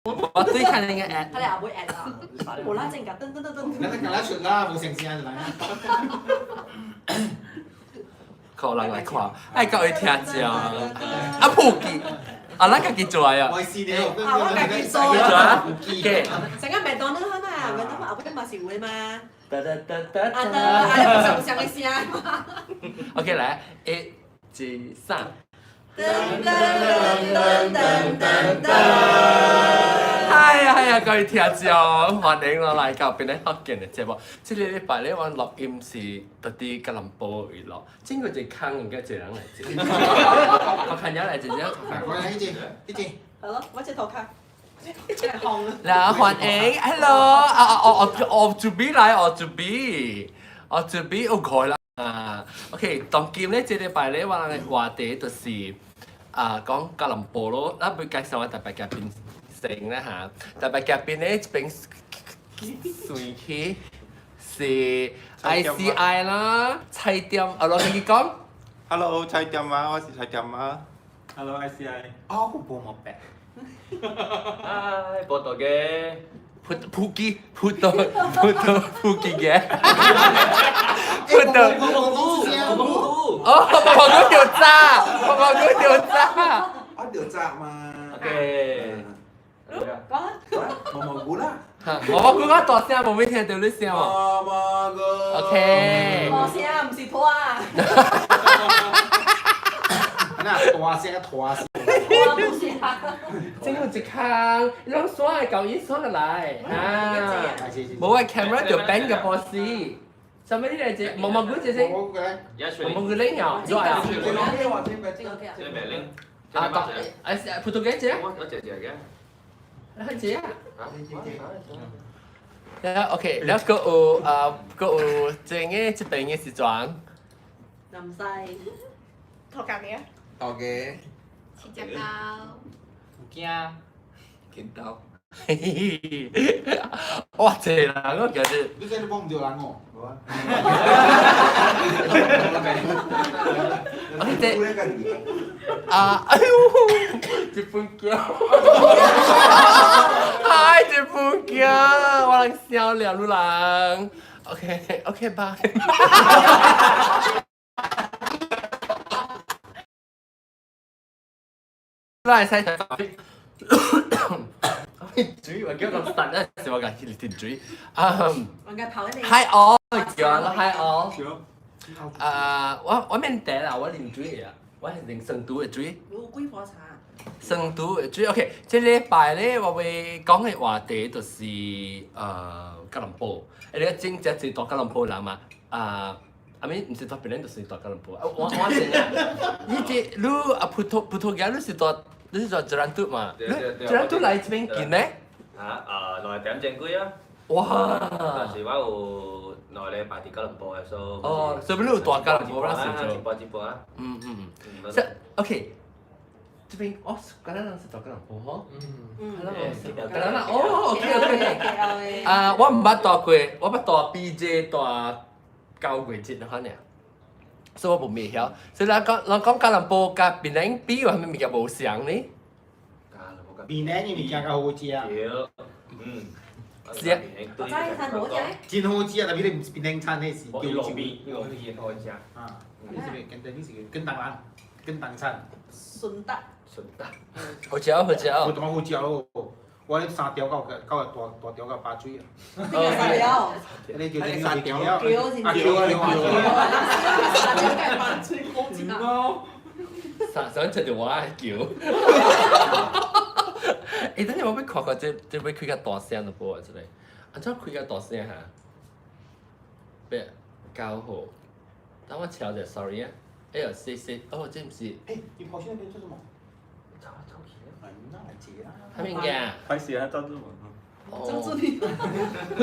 我對看那個 ad。他哋後尾 at 啦，無啦正㗎，噔噔噔噔。你得夾得出啦，無成聲就來。可人來看，愛教伊聽者。啊，普及，啊，咱家己做啊。我試了。啊，我家己做。做啊。OK。成個麥當勞嘛，麥當勞後尾嘛是有的嘛。噠噠噠噠。啊，得，啊，你唔想想的聲嘛。 OK，來，一、二、三。噔噔噔噔噔噔。係啊係啊，各位聽眾，歡迎我來到邊個福建的節目。這個禮拜咧，我錄音是佇佇吉隆坡位錄，經過一空應該一個人來做。我看了來一隻。我來一隻，一隻。好咯，我隻頭殼。來歡迎，Hello，啊啊我我我準備來，我準備，我準備有開啦。啊，OK，當今咧這禮拜咧，我人的話題就是啊講吉隆坡咯，咱要介紹我特別嘉賓先啦嚇，特別嘉賓咧這邊隨去是 ICI 啦，菜店，啊，攞你講。 Hello，菜店啊，我是菜店啊。 Hello，ICI。哦，我無毛病。嗨，報道嘅。葡葡記葡萄葡萄葡記嘅。葡萄。哦，蘑菇掉渣，蘑菇掉渣。啊，掉渣嘛。 OK。講。蘑蘑菇啦。蘑菇我大聲，無沒聽到你聲喎。蘑蘑菇。 OK。大聲，毋是拖啊。那大聲拖聲。這個一空，你攏刷會到伊刷來，啊！無我 camera 就變個波斯。啥物你來這毛毛菇這這？毛毛菇冷哦，這個。這個袂冷。啊，大，哎，葡萄牙這？我這這個。啊，這啊。了 OK，了閣有啊，閣有這個這邊的是怎？南西。頭家咩？頭家。七隻狗。有驚。剪刀。嘿嘿嘿，哇！這人我覺得。你這你幫唔到人哦。我這啊，哎呦，一分鏡，嗨，一分鏡，我人笑了，你人。OK OK，拜。來使水，我叫咁實咧，是我家己停水。啊，Hi all，叫我 Hi all。啊，我我免茶啦，我啉水啊，我係啉成都的水。有桂花茶。成都的水，OK。這禮拜咧，我會講的話題就是吉隆坡。你真正是住吉隆坡人嘛？啊，阿咪毋是住檳城，就是住吉隆坡。我我知影，你這你啊葡萄葡萄牙，你是住你是住吉蘭都嘛？你吉蘭都來這邊近咩？啊，2點鐘幾啊。哇！但是我有2禮拜佇吉隆坡的，所以。哦，所以你有住吉隆坡啦，是一半一半啊。嗯嗯嗯。這 OK，這邊哦，吉蘭人是住吉隆坡吼。嗯。吉蘭人哦，OK OK。啊，我毋捌住過，我捌住 PJ 住9月這款爾，所以我無未曉。所以咱講，咱講吉隆坡佮檳城比有啥物物件無相呢？檳城的物件較好食。對，嗯。是啊。我知餐好食。真好食，特別你毋是檳城餐，彼是路邊，路邊好食。啊，你是跟你是跟東人，跟東餐。順德。順德。好食好食。我當好食咯，我咧三條到到大大條到巴水啊。三條。你叫做三條。橋是啊，橋啊橋啊。三條計巴水好食。想想食就我愛橋。欸，等下我欲看看這這欲開較大聲就無啊，這個。按怎開較大聲哈？欲較好。等我調者，sorry 啊。哎呦，謝謝。哦，這毋是。欸，你跑去那邊做什麼？走走去啊！哎，那來接啦。啥物件？歹勢啊，走做無。走做你。葡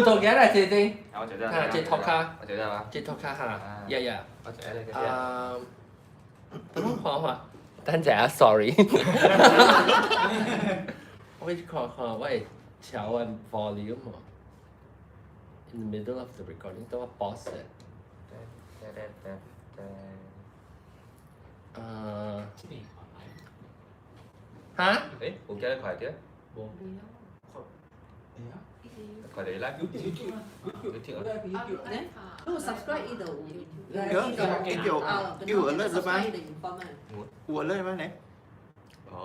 萄牙來這這。啊，我這這。哈，這托卡。我這這嘛。這托卡哈，呀呀。我這這。啊，等我看看。等陣啊，sorry。我去看看，我會調我 volume In the middle of the recording，等我 pause。啊。哈？欸，有記得快啲？無。看到啦，YouTube 啊。如果 subscribe 伊就有。有有 alert 是吧？有 alert 嗎？你？哦。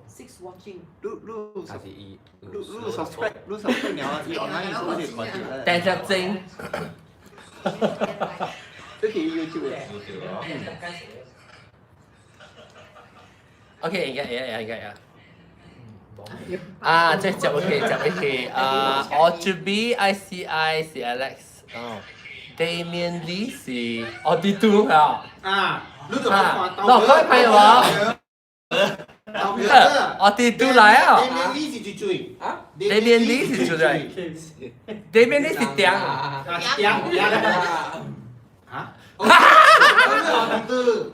Six watching。你你還是伊？你你 subscribe 你 subscribe 了，伊 online 是不是看到？第只精。這是 YouTube 的。 YouTube 哦。 OK，應該會，應該會。啊，這接落去，接落去啊，我這邊 ICI 是 Alex，哦，Damian Lee 是哦，啲都啊。啊，你就看嗱，開朋友啊。哦，啲都來啊。 Damian Lee 是最最。啊？Damian Lee 是最最。Damian Lee 是點啊？點點啊？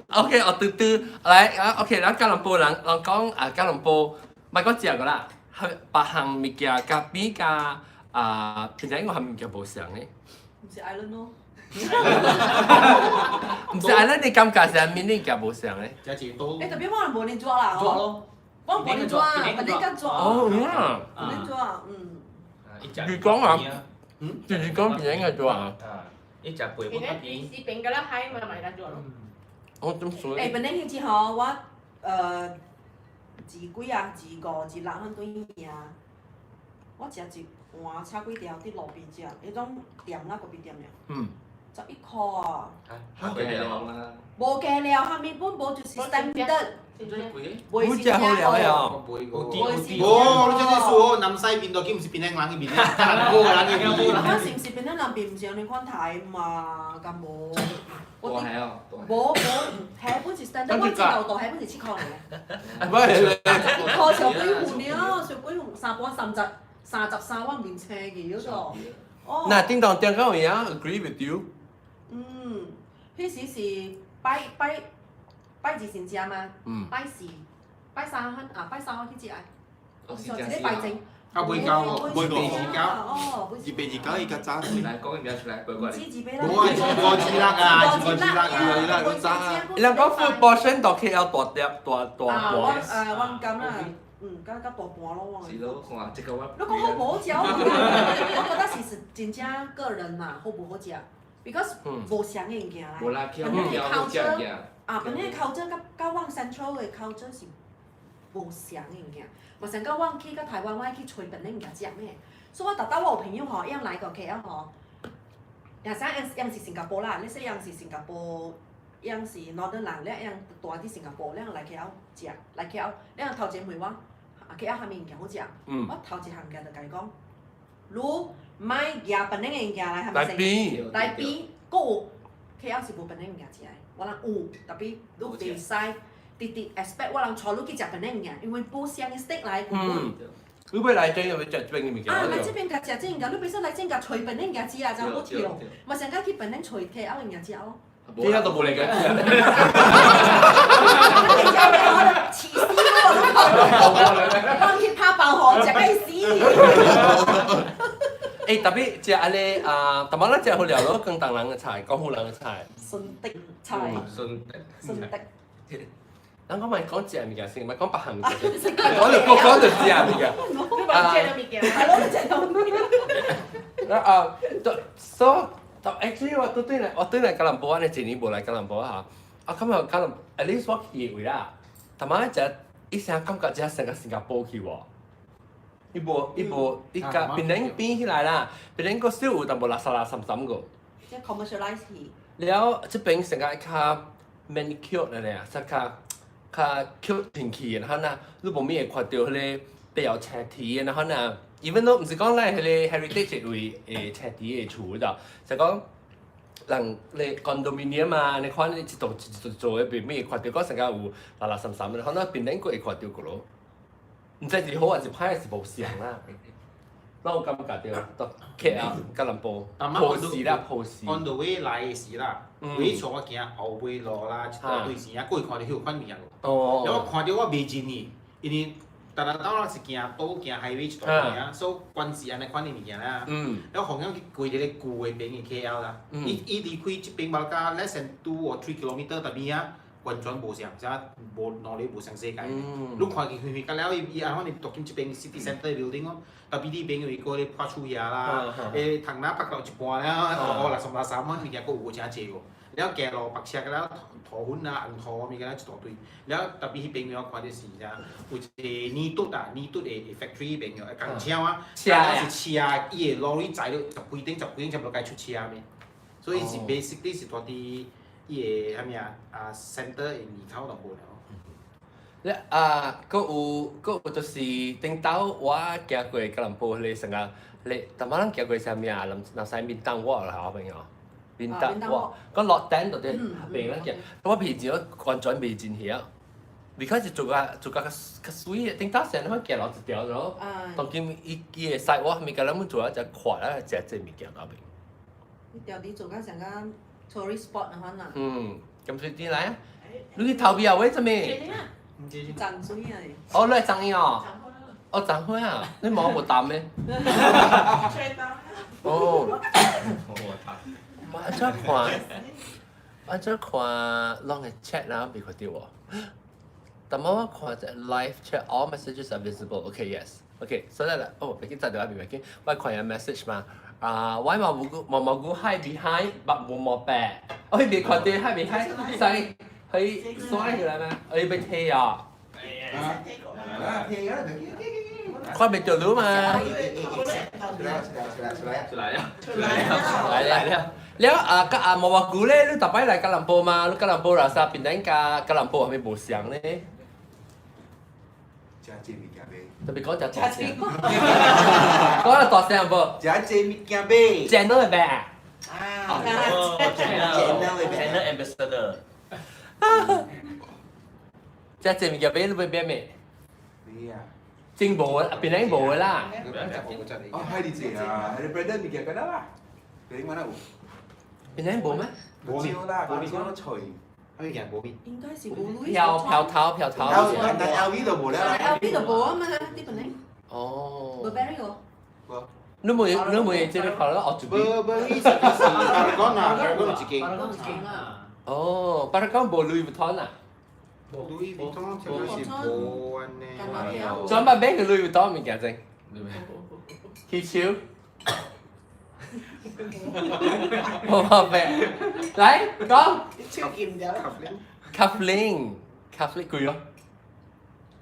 OK，哦，嘟嘟，來啊，OK，咱吉隆坡人人講啊，吉隆坡，莫講食個啦，別項物件佮比較啊，其實應該項物件無相的。毋是 island 咯。毋是 island，你感覺是啥物物件無相的？食一刀。欸，特別我人無恁抓啦，咯。我無恁抓，反正較抓。哦，嗯。無恁抓，嗯。你講啊？嗯，就是講別人個抓啊。伊食背本較甜。是變個啦，海嘛買得抓咯。我怎說？欸，本來彼次吼，我二幾啊，二五、二六，阮對伊啊，我食一盤炒粿條，佇路邊食，彼種店啦，咖啡店爾。11箍啊！嚇，加料啊！無加料，啥物本無就是 standard。唔食好料呀！無，你這是說南西面都去，毋是檳城人的面，吉隆坡人的面。我是毋是檳城人面，毋是按呢款刣嘛？敢無？大係哦，無無，彼本是 standard，我知道大彼本是7箍爾。唔係， 1箍上幾份爾，上幾份三盤三十，33我面青去嗰個。哦。那叮當叮當有影 agree with you。嗯，彼時是拜拜拜二先食嘛？拜四、拜三啊，拜三我去食的。上一禮拜前。啊，未夠喎，未夠二哦，二八二九伊較早。來講個名出來，過過嚟。無啊，二五二六啊，二五二六啊，二五二六早啊。人講 food portion 到 KL 大碟大大啊，我盤。我毋敢啦，嗯，較較大盤咯我。是咯，看這個我。你講好無好食，我覺得是真正個人啦，好無好食，because 無相的物件啦。無啦，去好食物件。啊，本來culture 佮佮阮 central 的 culture 是無相的物件，嘛像甲阮去到台灣，我愛去揣本來物件食咩？所以我逐逐我有朋友吼，伊來過 KL 吼，若啥樣是新加坡啦，你說樣是新加坡，樣是 Northern 人，了樣住佇新加坡，了來 KL 食，來 KL，了頭前問我，啊 KL 啥物物件好食？我頭一項物件就共伊講，你莫舉本來的物件來，係咪來比，來比，閣有 KL 是無本來物件食的，我人有，特別你袂使直直 expect 我人帶你去食本來物件，因為無相的 state 來。嗯，你欲來這欲食這邊的物件。啊，來這邊共食這物件，你袂使來這共揣本來物件食啊，真好笑。嘛上較去本來揣 KL 的物件食咯。這下都無來個。氣死我！我去拍包吼，食到死。欸，特別食按呢啊，淡薄咱食好料咯，廣東人的菜，廣府人的菜。順德菜。順德。順德。咱講莫講食物件先，莫講別項物件先。講就講就食物件。你講食物件。係咯，食物件。那啊，所以，actually 我對來吉隆坡，按呢一年無來吉隆坡哈。啊，感覺吉隆，at least 我去的位啦，淡薄仔食，一聲感覺這成個新加坡去無？伊無伊無，伊共檳城比起來啦，檳城閣少有淡薄垃圾垃圾三個。即 commercialize 去。了，這邊成個較 manicured 的咧，則較較 cute 清氣的，然後呢，你無咪會看到彼個比較青苔的，然後呢，even 都毋是講咱彼個 heritage 位會青苔的厝度，是講人咧 condominium 啊，你看你一棟一棟做的，袂咪會看到講成個有垃垃雜雜的，可能檳城閣會看到個咯。毋知是好還是歹，還是無相啦。我有感覺到，到 KL 吉隆坡，破時啦破時。 On the way 來的時啦，尾厝我行後尾路啦，一大堆時啊，閣會看到彼款物件。哦。了我看到我袂認伊，因為逐日到我是行倒行 highway 一大段啊，所以關是按呢款的物件啦。了好像去過一個舊的邊的 KL 啦，伊伊離開這邊無甲 less than 2 or 3 kilometer 特邊啊，完全無相，啥無腦力無相世界。嗯你看見遠遠甲了，伊伊按怎你讀進這邊 city centre building 哦，特別呢邊有一個咧破厝遐啦，誒藤籃北到一半了，哦垃圾垃圾物件閣有誠濟喎。了行路白車了塗粉啊、紅塗物件一大堆。了特別彼邊我看著是啥，有一個泥土啊，泥土的 factory 邊哦，工廠啊，車啊是車，伊的 lorry 載了十幾頂、十幾頂差不多該出車的，所以是 basically 是蹛佇伊的啥物啊啊 center 的門口就無了。咧啊，閣有閣有就是頂晝我行過吉隆坡彼個成個，咧淡薄咱行過啥物啊？南南西面當我啦，後邊哦，面當我，講落頂就佇邊咱行，我平時我完全袂真曉，because 是做甲做甲較較媠的，頂晝成日行落一條咯。當今伊伊的 sidewalk 物件，咱們做啊只闊啊，食這物件後邊。你條啲做甲成個 tourist spot 啊款啦。嗯，咁所以點來啊？你去頭尾啊？為什麼？漲水啊！哦，你係彰義哦。哦，彰化啊！你冇無淡咩？哦。我按怎看？按怎看？攏會 chat 啦，未看到喎。但我看者 live chat all messages are visible. Okay, yes. Okay, 所以咧，哦，你去炸電話未緊，我看下 message 嘛。啊，我嘛無毛毛菇 hide behind，白毛毛白。我未看到 hide behind，使佢刷起來咩？我要貼啊！啊，貼啊！看袂到你嘛？出來出來出來出來出來啊！出來來了。了啊，甲啊毛毛菇咧，你逐擺來吉隆坡嘛？你吉隆坡啦啥？檳城佮吉隆坡有啥物無相咧？食這物件買。特別講食大聲，講得大聲無？食這物件買。剪到會白。啊！ Channel Ambassador。食這物件買你欲買咩？買啊！真無，檳城無的啦。哦，係你這啊，係你 branded 物件敢若啦？你mana 有？檳城無咩？少啦，少脆。物件無變。應該是無飄飄頭飄頭。但 LV 就無了。 LV 就無啊嘛，啲本嚟。哦。 Burberry 喎。無。你問你問這個跑了哦，就比。 Burberry 是 Paragon 啊，Paragon 有一間。 Paragon 一間啦。哦，Paragon 無 Louis Vuitton 啊。 Louis Vuitton 這個是無按呢。專門買個 Louis Vuitton 物件真。氣球。無冇買。來講。手劍咗。 Cufflink，cufflink 貴哦。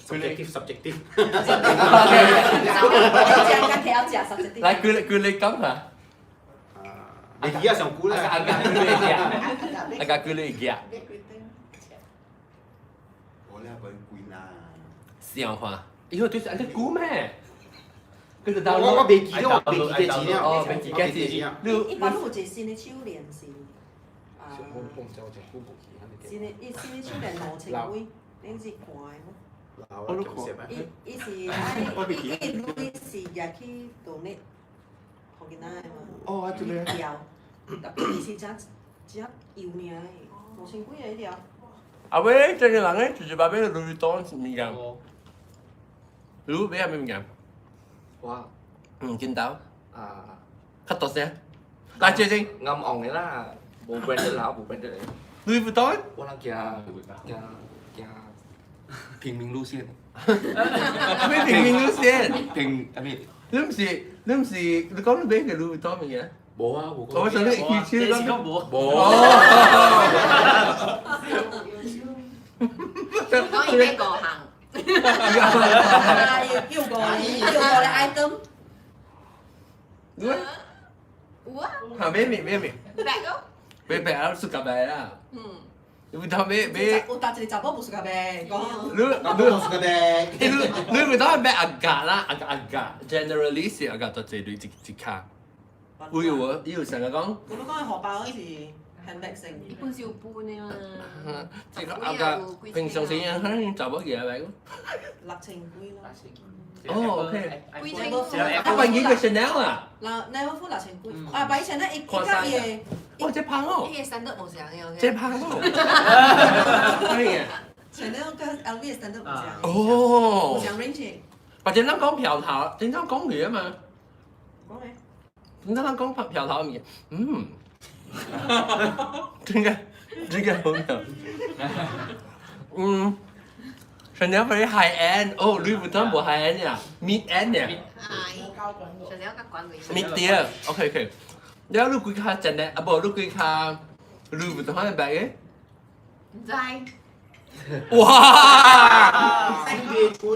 Subjective subjective。來，佢你佢你講下。你而家上估啦。阿家佢你夾，阿家佢你夾。我咧本貴啦。笑話，以後就是按這估咩？佢就我我未記得，我未記得錢了。哦，未記得錢。你一般有一個新的手鏈是啊，新的伊新的手鏈2000幾，你是看的無？我都看。伊伊是愛伊伊鐳是入去度咧，予囡仔的嘛。哦，啊，這個。條，特別伊是真真幼爾的，2000幾個一條。啊喂，這個人咧，直接把買個 Louis Vuitton 物件。你買啥物件？我嗯，見到。啊，較大聲。來，姐姐。暗紅的啦，無 branded 啦，無 branded 的。 Louis Vuitton？我人行行行平民路線。咩平民路線？平啊咩？你毋是你毋是你講你買個 Louis Vuitton 物件？無啊，無。我想你汽車講無。無。講伊買五項。啊，又五個，又五個 item。有啊。有啊。嚇買咩買咩？白哦。買白啊，暑假白啦。嗯。有當買買。有搭一個查某無暑假白，講。你你無暑假白。你你會當買 agak 啦，agak agak，generally 是 agak 多濟鐳一一卡。有有無？伊有成日講。我都講荷包是 handbag 性。伊本是有半的嘛。這個 agak 平常時可能查某嘢來。 6000幾咯。哦，OK。幾千。啊，萬幾個 Chanel 啊？嗱，你好付6000幾。啊，比以前咧，伊伊甲伊的。哦，這香哦。伊的三德無相樣。這香哦。對啊。 Chanel 佮 LV 的三德無相。哦。無相 range。或者咱講票頭，正常講嘢啊嘛。講咩？點解咱講票頭物件？嗯。點解？這個好妙。嗯，Chanel very high end，哦，Louis Vuitton 無 high end 呀，mid end 呀。哎，上了較懸貴。 Mid tier，OK OK。了你幾卡真的，啊無你幾卡 Louis Vuitton 的 bag 嘅？毋知。哇！水袂出啊，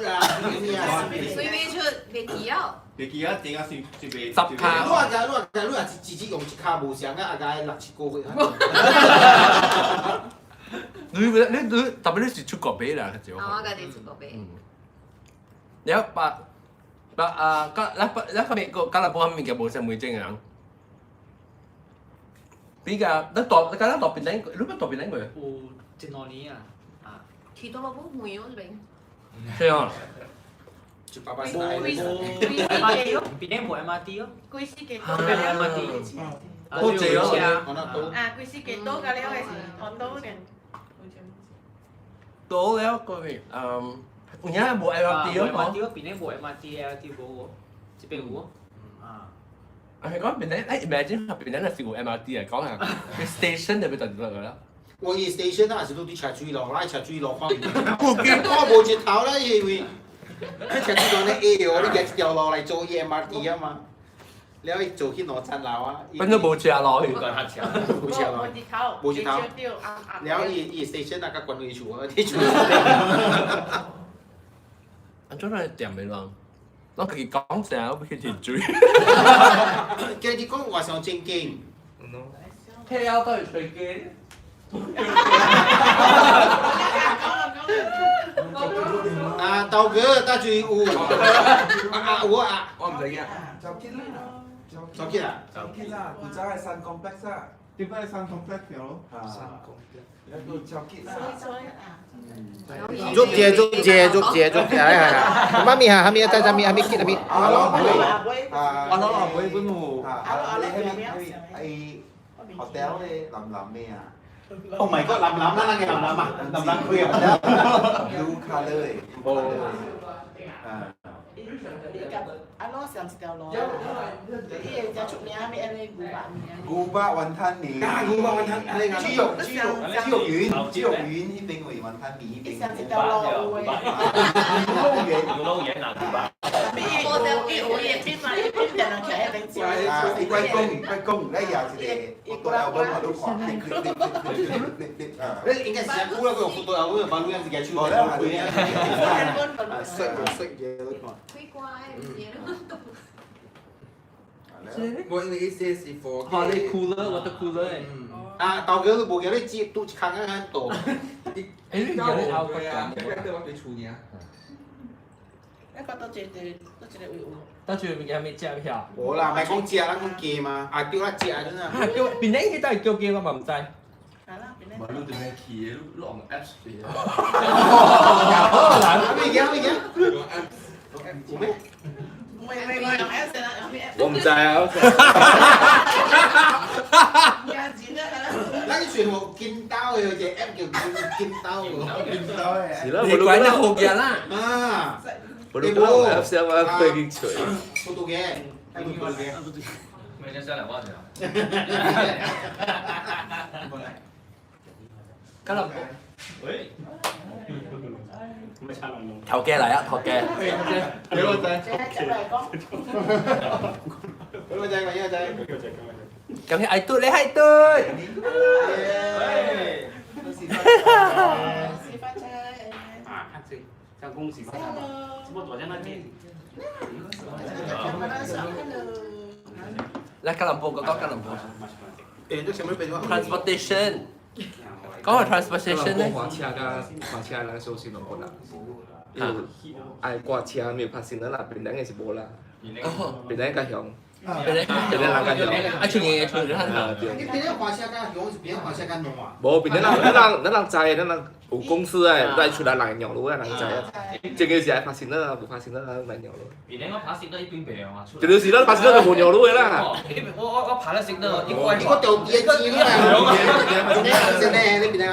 咩啊？水袂出，袂記哦。你記得點解算算袂？十卡你話你話你話自己用一卡無相啊，啊個六七個月。你你你特別你是出國買啦，較少。啊，我家己出國買。嗯。了把把啊，甲咱咱個美國加拿大物件無啥袂正人。比較咱大，咱咱大邊頂，你捌大邊頂過？有一兩年啊，啊。去到落無遠哦，這邊。對哦。就爸爸無 MRT 咯，邊頂無 MRT 咯。規時幾這邊 MRT。好濟哦。啊，規時幾多個了的是紅豆呢？到了個位，嗯，有影無 LRT 咯，MRT 咯，邊頂無 MRT、LRT 無喎，這邊有哦。啊。啊，係講邊頂，誒，imagine 邊頂若是有 MRT 嚟講啊，station 就變就得啦。我伊 station 啊，是都佇赤水路，來赤水路看，看無一頭啦，因為赤水路咧矮哦，你行一條路來做伊 MRT 啊嘛，了伊做去兩層樓啊。變做無車路去。無車路。無一頭，無一頭。了伊伊 station 啊，較懸位厝啊，佇厝。安怎來店的人？攏家己講聲，我欲去潛水。家己講話上正經。 KL 都係隨機。啊，豆哥，大嘴有。啊有啊。我唔知嘅。就結啦。就結啊。就結啦，古早係新 complex 啊。點解新 complex 了？新 complex。一個就結啦。祝姐祝姐祝姐祝姐，哎呀，媽咪哈，還沒在在咪還沒結還沒。阿老阿妹，阿老阿妹本喎。啊，你係咪係 hotel 咧？林林咩啊？ Oh my god，林林啦，那個林林啊，林林佢啊。 Blue colour 嘅。哦。啊。阿老上一條路，伊個真出名咩？安尼牛肉麵。古巴雲吞麵。啊，古巴雲吞，豬肉豬肉豬肉丸，豬肉丸呢邊為雲吞麵呢邊。上一條路有的。牛肉丸。牛肉丸啊，古巴。我就伊有伊邊嘛，伊邊人徛喺邊食。啊！伊關公，關公，咧也一個，我都有本我都看，你應該是古啦，佢用 photo album 把錄音自己手。哦，咧係啊，識就識嘢都看。開關的，我因為意思是 for 哦，你 cooler，water cooler 啊，豆哥你無叫你接拄一空啊，倒。誒，你有你拗對啊，對我對厝爾。你講倒一個，倒一個位有？倒一個物件未食票？無啦，莫講食，咱講雞嘛，啊對啦，食陣啊。啊，叫邊頂去倒係叫雞，我嘛毋知。啊啦，邊唔係你做咩去嘅？你用 Apps 去嘅。好啦，咩嘢咩嘢？用 Apps 有咩？未未未用 Apps 啦，用咩 Apps？我唔知啊。加錢啦！咱算無金刀的，有一個 app 叫金金刀的。金刀的。是啦，你管得好嘅啦。啊。我都講 Apps 啊，我飛去揣。不讀嘅，不讀嘅。每天三兩萬嘅。吉隆坡。喂。頭家嚟啊，頭家。幾個仔？幾個仔？幾個仔？咁你愛嘟，你係嘟。喂。恭喜發財！啊，看這，這恭喜發財嘛，這麼多人來見。來吉隆坡，講講吉隆坡。誒，你什麼變話？Transportation。講個 transportation 咧。火車甲火車人相信攏無啦，因為愛掛車沒有拍線啦，檳城的是無啦，檳城較凶，檳城人較凶。啊，像嘢像嘢，啊對。你檳城火車較凶，是檳城火車較爛啊？無檳城人，咱人咱人知，咱人有公司的，來出來人會讓路啊，人知啊。這個是愛拍線啦，無拍線啦，來讓路。檳城我拍線都一邊白啊！就是咱拍線就無讓路的啦。我拍了線都一關。你個掉地錢啦！你你你邊啊？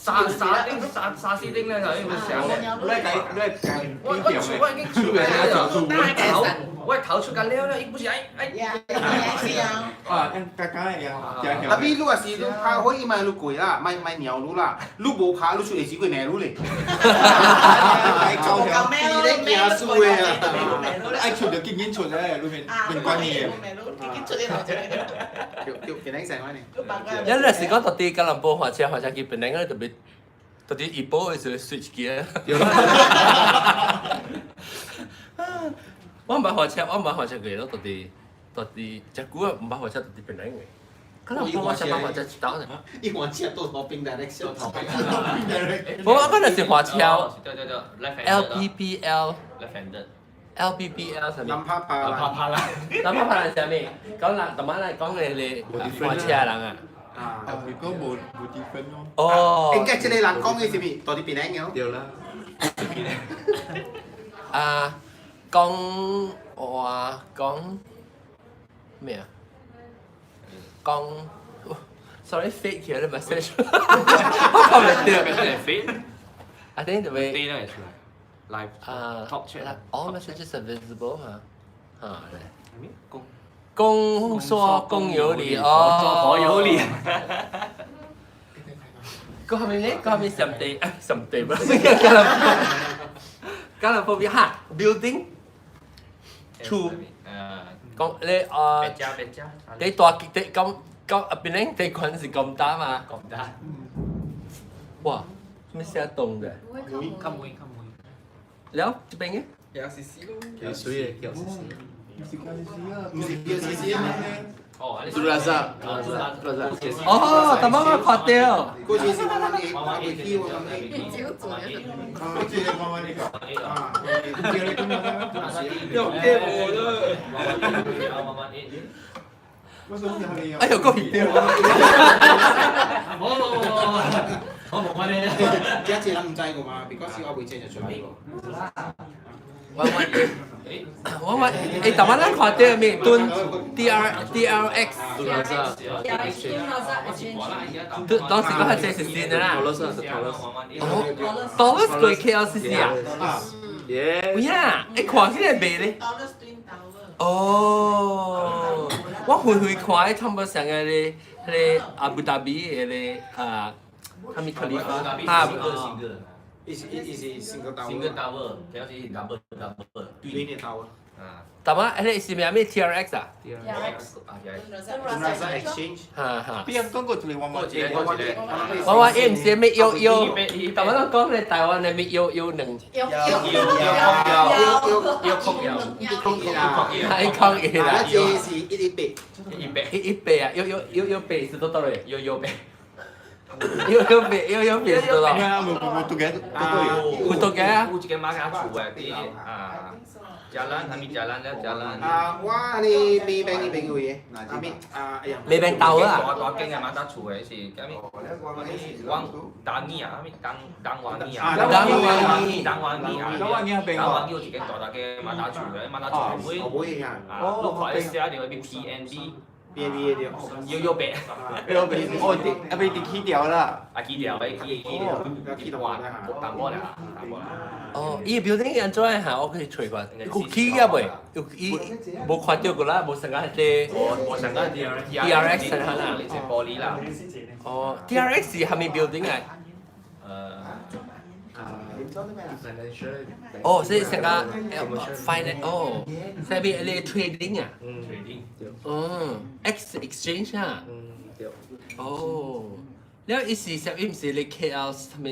沙沙丁沙沙斯丁咧就應該上。你計你計我我我已經出嚟啦。頭我頭出個了了，伊不是愛愛。呀，是啊。啊，剛剛一樣。特別你若是你拍火，伊嘛你過啦，莫莫鳥你啦，你無拍你出會死過罵你咧。夠咩咯？你咧驚輸的啊！你愛出就緊緊出咧，裏面免管伊的。對對，變成啥呢？一若是講到佇吉隆坡換車換車去檳城，特別特別怡保的時候 switch 機啊。我毋捌換車，我毋捌換車過咯，到佇到佇遮久啊，毋捌換車到佇檳城的。吉隆坡我才捌換車一道呢。伊換車倒頭冰來小頭。無，我可能是換車。對對對 LPPL。 Left handed。 LPPL 啥物？南帕帕南帕帕啦。南帕帕啦啥物？講人，逐擺來講的咧換車的人啊。啊。如果無無 different 咯。哦。應該這個人講的是毋？到佇檳城的。對啦。啊，講話講咩啊？講，sorry fade 起來 message，我看袂著。 Fade。 I think the way 對那會出來。Live。啊 Top chat。 All messages are visible 哈。啊，來。公。公說公有理哦。婆有理。個後面咧，個後面上地上地不是吉隆坡，吉隆坡邊哈 building two，講你啊，別家別家，你大你咁咁啊邊咧？地群是咁大嘛？咁大。哇，咩寫動嘅？較妹較妹。了，這邊嘅？ KLCC 咯。幾水嘅 KLCC。唔是 KLCC 啊，唔是 KLCC 啊。哦， Plaza Plaza。哦，頭先我看到。過去是我們的，我們的，我們的。我記得媽媽你講。啊，你講又驚我啦。哎呦，個皮掉。冇冇冇冇，我冇乜咧。這這人唔知個嘛，because 我未這就出來個。我我我我誒，頭先咱看到咩？敦 D R D R X。當當時講係這是新的啦。哦，Dollars 過 KLCC 啊？耶！有影，欸，看起來賣咧。哦，我遠遠看，差不多像個咧，彼个阿布達比的咧啊，啥物可利法啊？伊是伊是 single tower。 Single tower，條是 double double。對 tower。啊。淡仔，彼個是咩咩 T R X 啊？T R X。 Plaza Exchange。哈哈。邊講過一個彎彎，一個一個。彎彎伊毋是咩搖搖，淡仔攏講咧台灣的咩搖搖兩。搖搖搖搖搖空搖，一空一啦，一空一啦。這是一一八，一一八，一一八啊，搖搖搖搖八是多少嘞？搖搖八。搖搖八，搖搖八是多少？無無無，都嘅，有都嘅啊。有一個馬家厝的，佇啊。Jalan 啥物 jalan 了 jalan。啊，我呢美平的朋友的，啊咪啊哎呀。美平豆啊。大大間的馬達厝的是啥物？往東耳啊，啥物東東灣耳啊。東灣耳。東灣耳啊。東灣耳東灣耳有一間大大間馬達厝的，馬達厝尾。尾啊。啊，你看寫著個 PNB。 PNB 的對。搖搖八。搖八，哦，啊被起掉啦。啊，起掉，被起起掉，起掉啦，淡薄啦，淡薄啦。哦，伊 building 安怎嚇？我去揣看，有起啊未？有伊無看著過啦，無上個迄個。無上個 D R X 啦，是玻璃啦。哦，D R X 是啥物 building 啊？哦，是上個 finance 哦，啥物迄個 trading 啊？ trading。哦，X exchange 啊？嗯，對。哦，了伊是啥？伊毋是咧 KL 啥物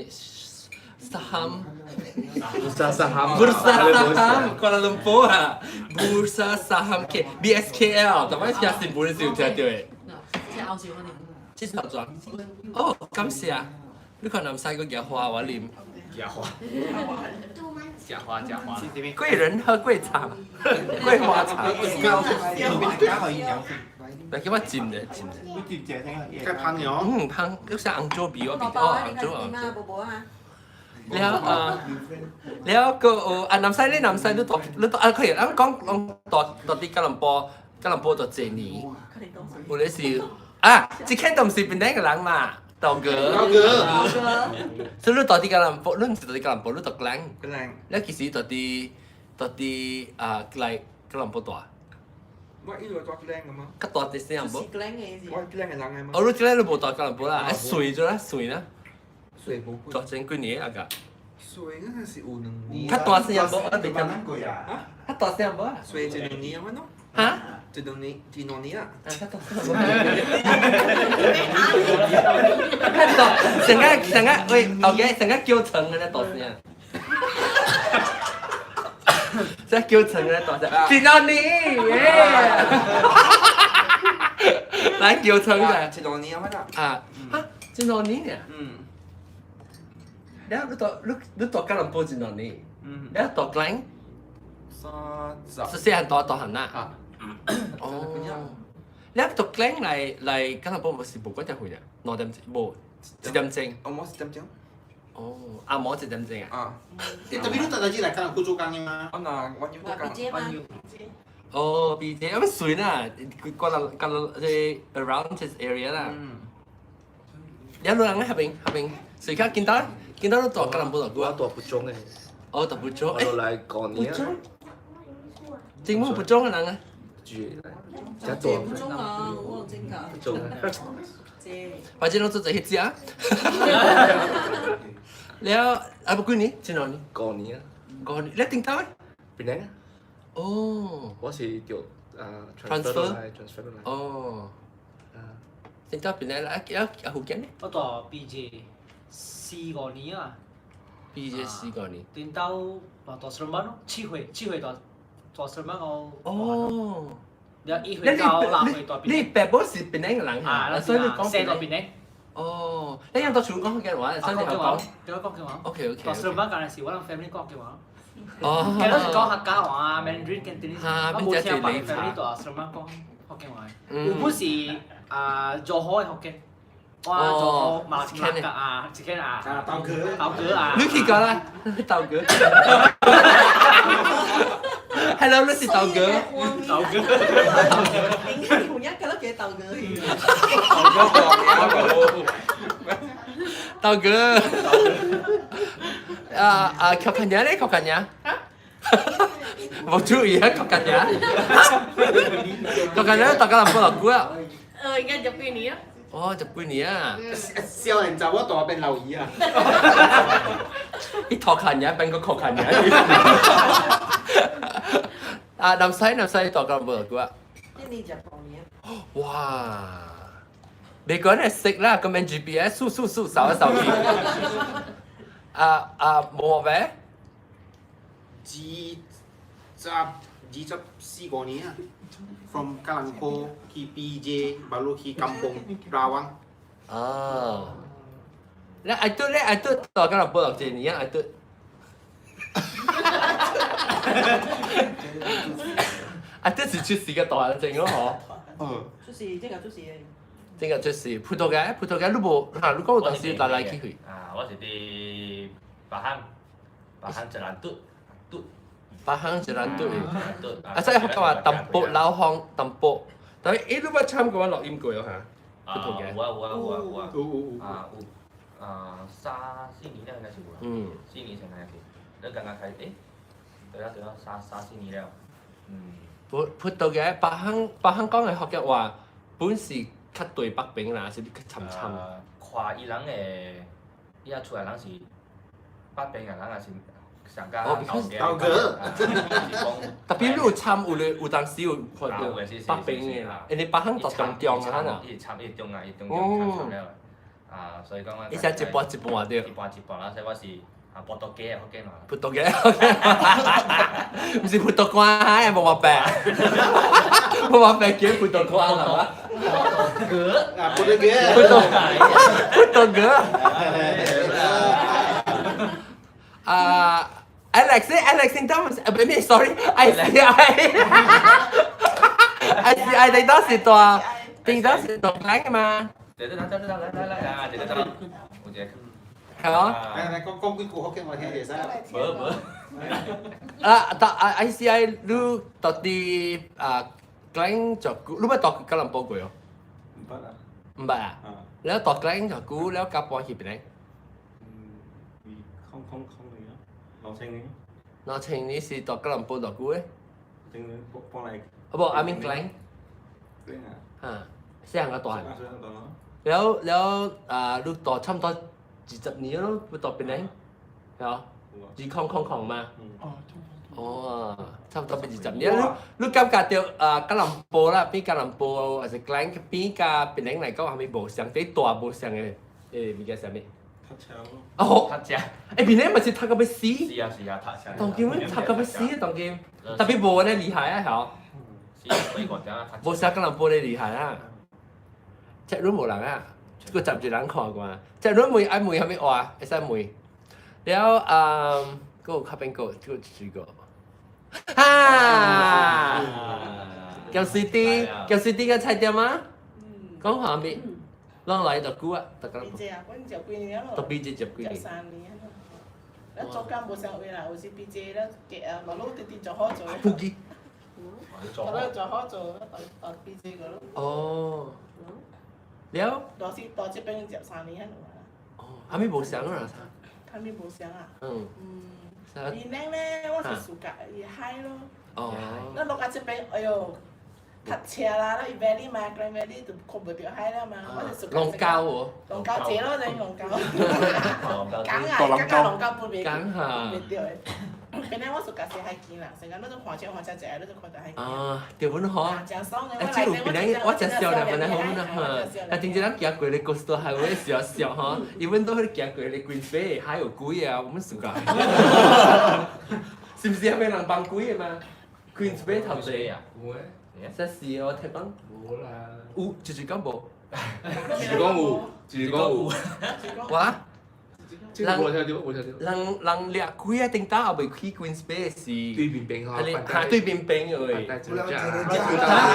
？Saham Bursa saham Bursa saham Kuala Lumpur 啊，Bursa saham K BSKL，逐擺聽新聞時有聽著的。這後少我哋。這是頭哦，感謝啊！你看南西個野花我啉。野花。假花假花。貴人喝貴茶，桂花茶。來叫我浸咧浸咧。你浸正聽啊？較芳哦。嗯，芳，有啥紅酒味我記得哦，紅酒紅酒。了啊，了個有啊，南西你南西你住你住啊，可以，咱講攏住住佇吉隆坡，吉隆坡住濟年，有咧是啊，這間都毋是檳城个人嘛，道哥。道哥。所以你住佇吉隆坡，你毋是住佇吉隆坡，你住吉蘭。吉蘭。你其實住佇到佇啊來吉隆坡大？我一路住靚嘅嘛。較大啲聲無？是靚嘅是。我靚嘅人嘅嘛。哦，你這個你無住吉隆坡啦，啊歲咗啦，歲啦。歲無。大前幾年啊個。歲嗰陣時有兩年。較大聲無？啊，未聽過啊？較大聲無啊？歲一兩年咁樣咯。嚇？一兩年，一兩年啦。較大聲無？較大，成個成個喂，後家成個叫床嘅咧大聲。這叫床嘅咧大聲。一兩年，耶！來叫床嘅。一兩年咁樣啦。啊，哈，一兩年爾。嗯。了，你住你你住吉隆坡一兩年。嗯。了住 Klang。三十。是細漢大大漢啦。啊。哦。了住 Klang 來來吉隆坡無是無幾點遠啊？2點鐘無，1點鐘。哦，無一點鐘。哦，阿毛一點鐘啊。啊。你特別你逐日來吉隆坡做工的嗎？我若我有做工。哦，BJ，咁算啦，過啦過啦，即 around this area 啦。嗯。有兩人喺邊？喺邊？誰家見到？見到你住吉隆坡我住蒲種嘅。哦，住蒲種。我來過年。蒲種。政府蒲種嘅人啊？住來。這蒲種啊，我真㗎。蒲種。反正攏做這彼隻。了，啊不幾年？幾兩年？過年啊。過年，你頂到？檳城啊。哦。我是著啊 transfer 來 transfer 來。哦。啊。頂到檳城啦，啊啊福建呢？我住 PJ 四五年啊。 PJ 四五年。頂到嘛住 Seremban 咯，7歲7歲住住 Seremban 我。哦。了1歲到6歲住檳城。你爸母是檳城嘅人嚇，所以你講生到檳城。哦，你用到全講福建話，所以你學講。對，講福建話。 OK。住 Seremban 嗰陣時，我人 family 講福建話。哦。其實是講客家話啊，Mandarin、Cantonese，我無聽別 family 住 Seremban 講福建話。有本是啊，柔佛嘅福建，我柔佛馬來啊，一間啊。豆哥。豆哥啊。你去過啦，豆哥。Hello，你是豆哥。豆哥。應該有影個叫豆哥去。豆哥。啊啊，靠近嘢咧，靠近嘢。冇注意啊，靠近嘢。靠近嘢，大家諗過落估啊。應該十幾年啊。哦，十幾年啊。少年查某大變老姨啊。伊靠近嘢變個靠近嘢。啊，南西南西大家冇落估啊。今年15年。哇！你講係識啦，咁樣 GPS 數數數掃一掃去。啊啊，冇咩？24五年啊，from 吉隆坡去 PJ，baru 去 Kampung Rawang。哦。你阿嘟咧，阿嘟到吉隆坡落一年啊，阿嘟。阿嘟是出事個大人證咯，嗬。嗯。出事，這個出事。這個出事，葡萄牙，葡萄牙，你無嚇？你講有當時來來去去。啊，我是佇巴漢，巴漢一蘭嘟嘟。巴漢一蘭嘟。啊，所以福建話淡薄老方淡薄，但係你捌參過我錄音過哦嚇？葡萄牙。有啊有啊有啊有啊。有有有。啊有啊，3、4年了應該是有啦。4年前開始，你剛剛開始，對啊對啊，3、4年了。嗯。葡萄牙巴漢巴漢講的福建話，本是較對北邊啦，是較深深。看伊人的，伊遐厝的人是北邊的人，還是上加豆哥。特別你有參有咧，有當時有看到北邊的啦，因為北方就中中啊啦。伊參伊中啊，伊中中參參了。啊，所以講我。伊才一半一半對。一半一半啦，所以我是啊，葡萄牙的福建話。葡萄牙，毋是葡萄乾啊，無話白，無話白叫葡萄乾係嘛？葡萄哥，啊，葡萄牙，葡萄葡萄哥。啊，Alex，Alex，你當唔是？啊，唔係，sorry，I C I，I C I，你當時大，你當時大靚嘅嘛？對對對對對，來來來啊，對對對，有一個。係咯。來來講講幾句福建話聽會使。無無。啊，但啊 I C I 你到底啊，Klang 就久，你捌到吉隆坡過哦？毋捌啊。毋捌啊？了到 Klang 就久，了甲搬去邊個？嗯，空空空嚟啊，老青年。那請你是蹛吉隆坡偌久咧？頂幫來。啊無，I mean Klang。 Klang 啊。嚇，細漢到大漢。啊，細漢大咯。了了啊，你蹛差毋多20年咯，欲蹛檳城，係啊？2000嘛。哦，哦，差毋多欲20年。你感覺著啊，吉隆坡啦，比吉隆坡還是 Klang 比佮檳城來講，啥物無相，佇大無相的誒物件啥物？讀冊咯。哦，讀冊。欸，檳城嘛是讀到欲死。是啊是啊，讀冊。當今阮讀到欲死啊，當今，tapi 無按呢厲害啊，曉。是，所以講點啊？無啥吉隆坡咧厲害啊！這輪無人啊，閣十一人看過。這輪問愛問啥物話，會使問。了啊，閣有較邊個，閣有一個。哈！鹹水豬，鹹水豬佮菜店啊？講啥物？攏來偌久啊？大家。 B J 啊，阮十幾年咯。都 B J 十幾年。十三年咯。咱做工無啥位啦，有時 B J 咱夾啊，老老直直做好做。普吉。做做好做，到 B J 個咯。哦。了。到是到這邊十三年啊。哦，啥物無相啊？啥物無相啊？嗯。嗯。檳城咧，我是暑假伊海咯。哦。咱落到這邊，哎喲，讀冊啦，咱伊 valley 嘛，Klang Valley 就看無著海了嘛。我是暑假。龍溝喎。龍溝濟咯，就龍溝。講啊，講啊，龍溝半袂袂著的。本來我暑假是海景啦，成日你都看車看車濟，你都看著海景。啊，對阮吼。真爽的，啊，這有檳城，我真少年本來好阮啊哈。啊，頂一人行過咧 Coastal Highway 時笑吼，伊阮都去行過咧 Queens Bay 海有鬼啊，我們暑假。是毋是遐邊人放鬼的嘛？Queens Bay 頭前啊？有誒。實是我聽講。無啦。有，就是講無。就是講有，就是講有。我。人無聽著，無聽著。人人掠鬼啊！頂當也袂去 Queens Bay 是。對面邊吼。嚇，對面邊位。哈，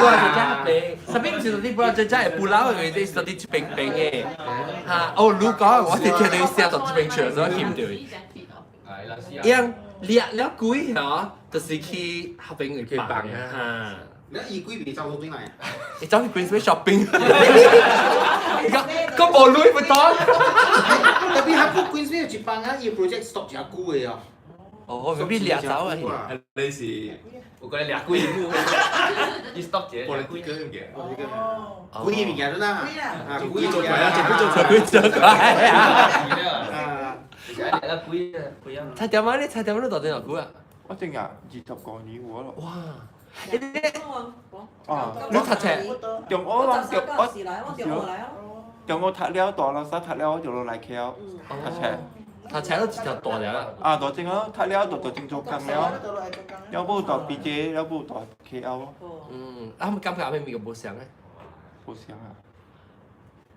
我係這邊，啥物毋是到底不這這會不老的位，這是到底這邊邊的。哈，哦，你講，我是聽到聲從這邊出來，所以聽著。樣掠了鬼吼，就是去彼邊位放啊。你伊鬼袂走到轉來？伊走去 Queens Bay shopping。伊講講無鐳不當。 Tapi 較久 Queens Bay 有一放啊，伊 project stop 誠久的哦。哦，未必掠走啊！你是有個掠鬼，伊 stop 一個掠鬼個物件。鬼的物件陣啊。啊，鬼做怪啊，做鬼做怪啊！啊，掠鬼啊，鬼啊！菜店仔你菜店仔你蹛佇偌久啊？我正啊，20個年有咯。哇！啊！你讀冊？中學攏中我，中學讀了，大老師讀了，我就落來 KL 讀冊。讀冊都一條大了。啊，大正啊，讀了就就正做工了，了無蹛 PJ，了無蹛 KL。嗯，啊，感覺啥物物件無相咧？無相啊！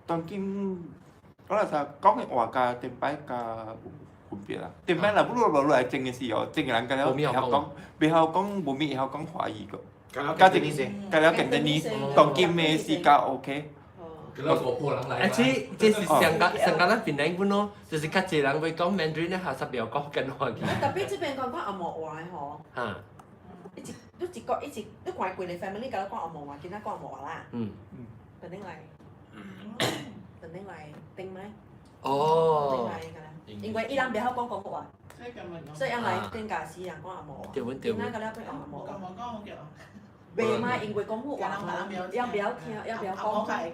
當今我若是講的話，佮頂擺較有分別啦。頂擺若欲落來種的時候，種的人敢若會曉講，袂曉講，無咪會曉講華語個。佮一佮了簡單呢，當今的是較 OK。啊，這這是上個上個咱檳城本咯，就是較濟人會講 Mandarin 咧，下煞袂曉講福建話去。 Tapi 這邊講講紅毛話的吼。哈。一直你一個一直你看規個 family 敢若講紅毛話，囡仔講紅毛話啦。檳城來，檳城來頂咩？哦。檳城來敢若，因為伊人袂曉講廣府話，所以𪜶來頂家時人講紅毛話。對阮對。囡仔敢若變紅毛話。袂嘛，因為廣府話嘛，伊袂曉聽，伊袂曉講。嚇，伊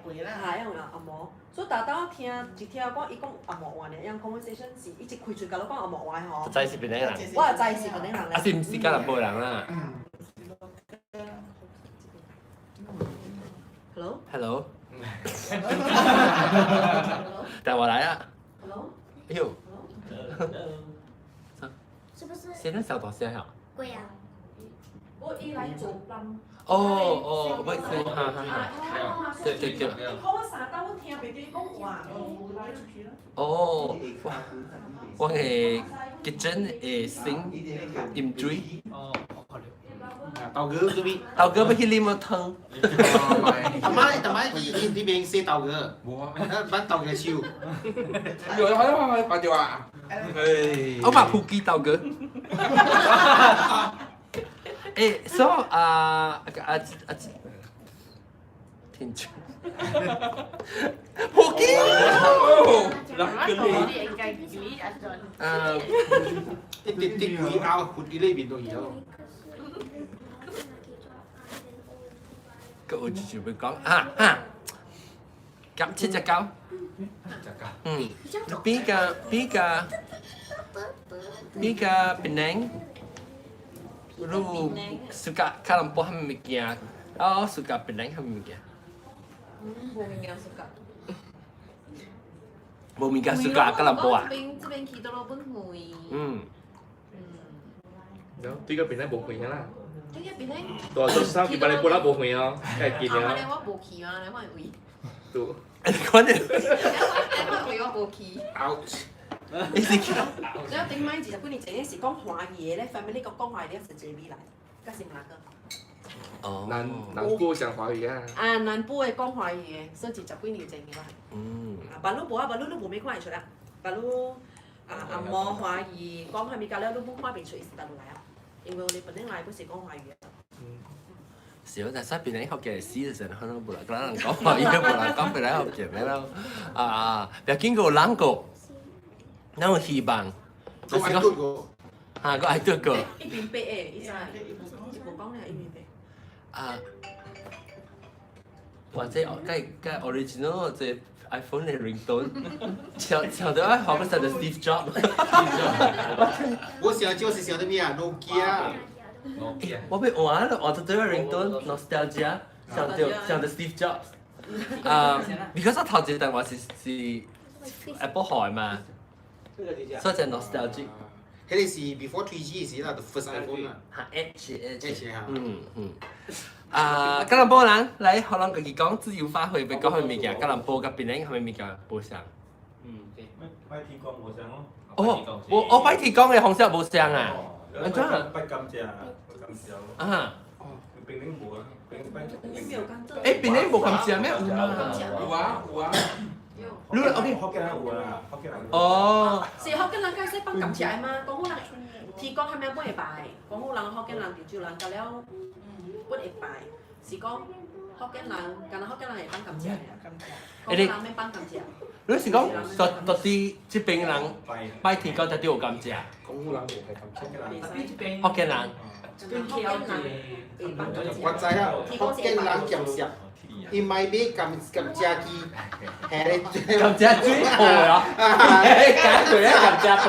用紅毛，所以逐當聽一聽講伊講紅毛話呢，伊 conversation 是一直開喙共你講紅毛話吼。就知是檳城人。我就知是檳城人啊，是毋是吉隆坡人啦？Hello。 Hello。帶我來啊！ Hello。哎呦。是不是？現在小大聲哈。貴啊！我伊來做人。哦哦，不是，哈哈哈。對對對。伊講我三道，我聽袂著伊講話。哦，我我的 kitchen 的 sink 淹水。哦，豆哥做咩？豆哥欲去啉個湯。阿媽，阿媽，伊伊呢邊洗豆哥。無啊。挽豆哥手。有，好好好，把掉啊。我嘛普吉豆哥。欸，所以啊啊啊！天柱，好驚！你應該記阿 John。啊，一啲啲鬼拗活啲呢邊都有。個我直接會講啊啊，夾七隻狗，嗯，邊個邊個邊個檳城？你 suka 吉隆坡係物件？哦，suka 檳城係物件？無物件 suka。無物件 suka 吉隆坡啊？這邊這邊去倒落本遠。嗯。嗯。對個檳城無遠啦。對個檳城。大做三幾百里過啦無遠哦，梗係近啊。我無去啊，你看位。對。你看你。你看位我無去。 Out。你是去？了頂擺20幾年前是講華語的咧，family 講講華語的是一個未來，甲是哪個？哦。南部講華語啊。啊，南部的講華語的，所以20幾年前的啦。嗯。啊，巴魯無啊，巴魯你無咩看會出啦。巴魯啊啊，無華語講啥物甲了，你無看袂出伊是佗落來啊？因為我哋本來來不是講華語的。嗯。是，但係檳城福建死就成可能無人講人講華語，無人講檳城福建咩咯？啊，別經過兩個，咱有希望。我愛對過。嚇，我愛對過。一邊白的，伊知，伊無講了，一邊白。啊！或者該該 original 這 iPhone 的 ringtone，像像到啊，好像是 Steve Jobs。我想就是想到咩啊？Nokia。我欲換了，換到這個 ringtone nostalgia，想到想到 Steve Jobs。啊，because 我頭一電話是 Apple 號嘛，所以就 nostalgic。彼個是 before 3G 時啦，the first iPhone 啦。嚇 H H 嚇。嗯嗯。啊，吉隆坡人來，予人家己講自由發揮，欲講啥物件？吉隆坡佮檳城啥物件無相？嗯，對。拜天公無相咯。哦，我拜天公的方式無相啊。按怎？拜甘蔗，拜甘蔗。啊。檳城無啊，檳城拜。欸，檳城無甘蔗咩？有啊。有啊有啊。你 OK？福建人有啊，福建人。哦。是福建人較識放甘蔗的嗎？廣府人天公啥物本會拜，廣府人、福建人、潮州人，甲了本會拜，是講福建人，敢若福建人會放甘蔗的。廣府人免放甘蔗。你是講到底這邊人拜天公才對有甘蔗？廣府人無係甘蔗。福建人。我知啊，福建人鹹澀，伊莫買甘甘蔗機，係咧。甘蔗水泡啊！解對啊，甘蔗泡。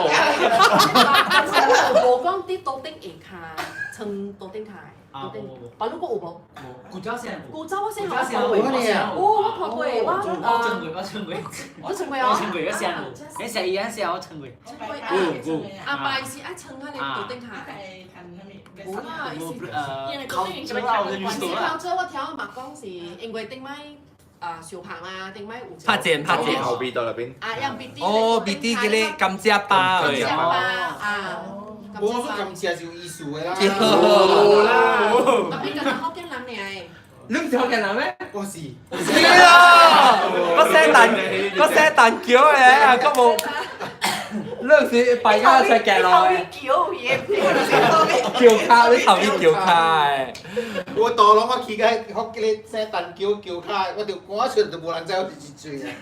但是無講佇桌頂下跤，床桌頂跤。啊，無無。巴魯閣有無？無。古早先有。古早我先看過。有，我看過。我我穿過，我穿過。我穿過哦。我穿過，我先有。你食伊，食我穿過。穿過啊！阿爸是愛穿彼個桌頂跤。無啦，伊是。考這個考這我聽我媽講是因為頂擺啊小胖啊，頂擺有。拍箭拍箭。後邊到那邊。啊，用筆哦，筆滴嗰個甘蔗包。甘蔗包啊。我說甘蔗是有意思的啦。有啦。啊，你敢若福建人爾。你毋是福建人咩？我是。是啊，我寫蛋，我寫蛋橋的啊，閣無。你是敗家出鏡落的。橋卡，你頭邊橋卡的。我大攏我去甲福建寫蛋橋橋卡，我就趕出就無人知我是一歲啊。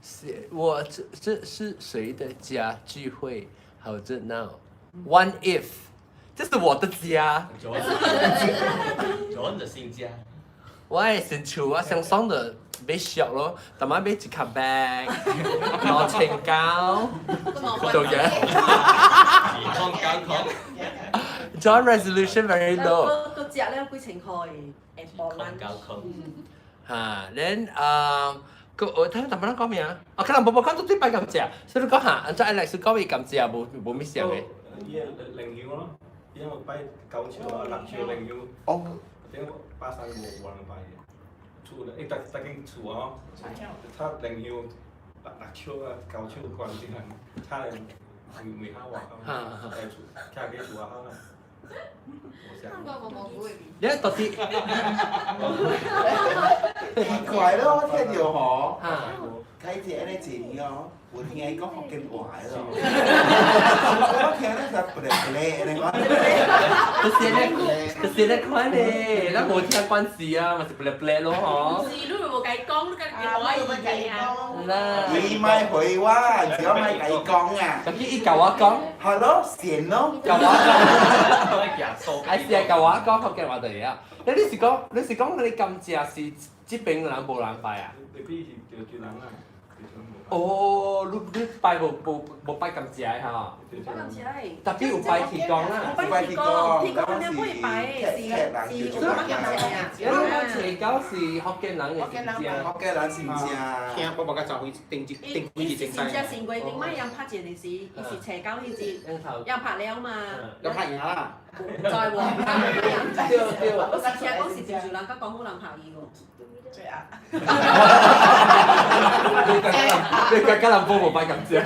是，我這是誰的家聚會？好熱鬧。One if，這是我的家。 John 的新家。我的新厝，我想爽的買俗咯，逐擺買一卡 bag，2900，做嘢。健康健康。 John resolution very low。閣食了幾千塊，會無難。嚇，then 啊，個我睇淡薄仔講咩啊？啊，可能無無講到對擺甘蔗，所以你講嚇，按怎 Alex 講伊甘蔗無無咩相的。伊個靈香咯，伊個擺九笑啊、六笑靈香。哦。頂巴山無無人擺的，厝咧，伊逐逐間厝哦，插靈香六六笑啊、九笑關這樣，插咧門口外口，厝，徛佇厝外口啦。你到底？奇怪咯，我聽到吼，開始按呢坐哦，我聽伊講福建話咯。我聽咧就不咧不咧，你講。就是咧，就是咧款咧，咱無聽慣勢啊，嘛是不咧不咧咯吼。是你無共伊講，你家己可以啊。啦。你咪回我，只要咪共伊講啊。咁伊共我講。好咯，善咯。共我講。還是係共我講福建話就會啊。你是講，你是講你甘蔗是這邊人無人拜啊？你比是潮州人啊。哦，你拜無拜甘蔗的吼？拜甘蔗。特別有拜天公啦。拜天公，天公你不會拜的，是是有拜甘蔗啊。你講邪教是福建人的是正？福建人是毋正？聽我無甲走去定一定幾日伊是真正新規頂擺人拍一個時，伊是邪教彼隻，人拍了嘛。有拍贏啦。唔知喎，對對。我是聽講是潮州人佮廣府人拍伊喎。對啊。你佮人報無拜甘蔗？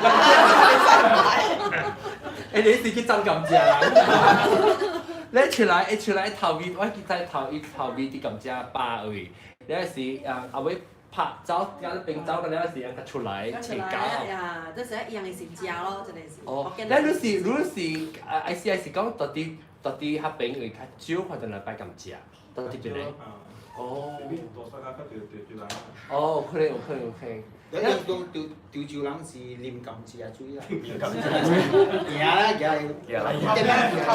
欸，你是去爭甘蔗啦？你出來，一出來頭尾，我記得頭伊頭尾佇甘蔗吧位，你是啊後尾拍走，甲你邊走個了時，人較出來邪教。呀，這是一樣的是食咯，真的是。哦，那你是你是啊，意思係是講到底到底較邊位較少看到人拜甘蔗，到底邊個？哦。哦，有可能有可能有可能。你講潮潮州人是啉甘蔗水啦。啉甘蔗。贏啦贏啦。後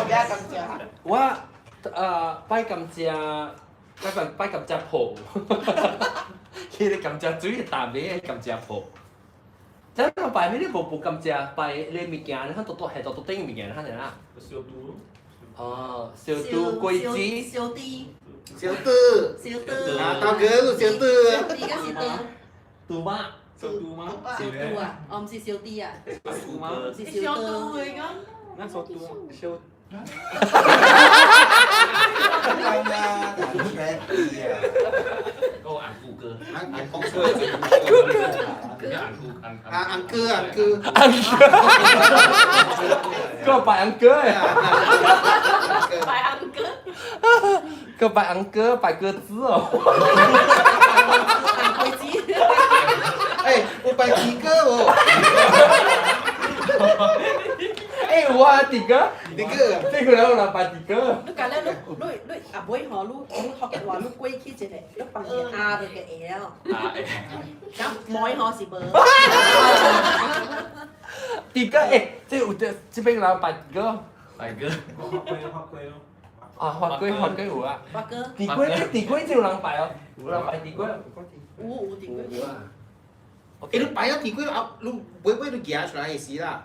邊甘蔗。我拜甘蔗，拜拜甘蔗鋪。迄個甘蔗水淡的甘蔗鋪。咱人拜咩？你無甘蔗，拜迄個物件，你看多多係多多頂物件，看者啦。燒豬。哦，燒豬、果子。燒豬。燒豬。燒豬。啊，大哥，燒豬。豬敢是豬？豬肉。燒豬嗎？燒豬啊，哦，毋是燒豬啊。燒豬嗎？毋是燒豬的講。那燒豬燒。啊，難個紅姑哥，紅姑哥，紅啊，紅哥，紅哥，哥，個拜紅哥的，拜紅哥，個拜紅哥，拜鸽子哦。拜子。欸，有拜二哥無？欸，有啊，二哥，二哥，這個人有人拜二哥。你講了，你你你阿妹吼，你你福建話，你過去一個，你放一個阿就個會了。咁妹吼是無。二哥，欸，這有這這邊人拜二哥。拜哥。發龜發龜咯。啊，發龜發龜有啊。發哥。二龜二龜就有人拜哦，有人拜二龜。有有二龜。有啊。欸，你拜咗二龜後，你尾尾你夾出來的時啦。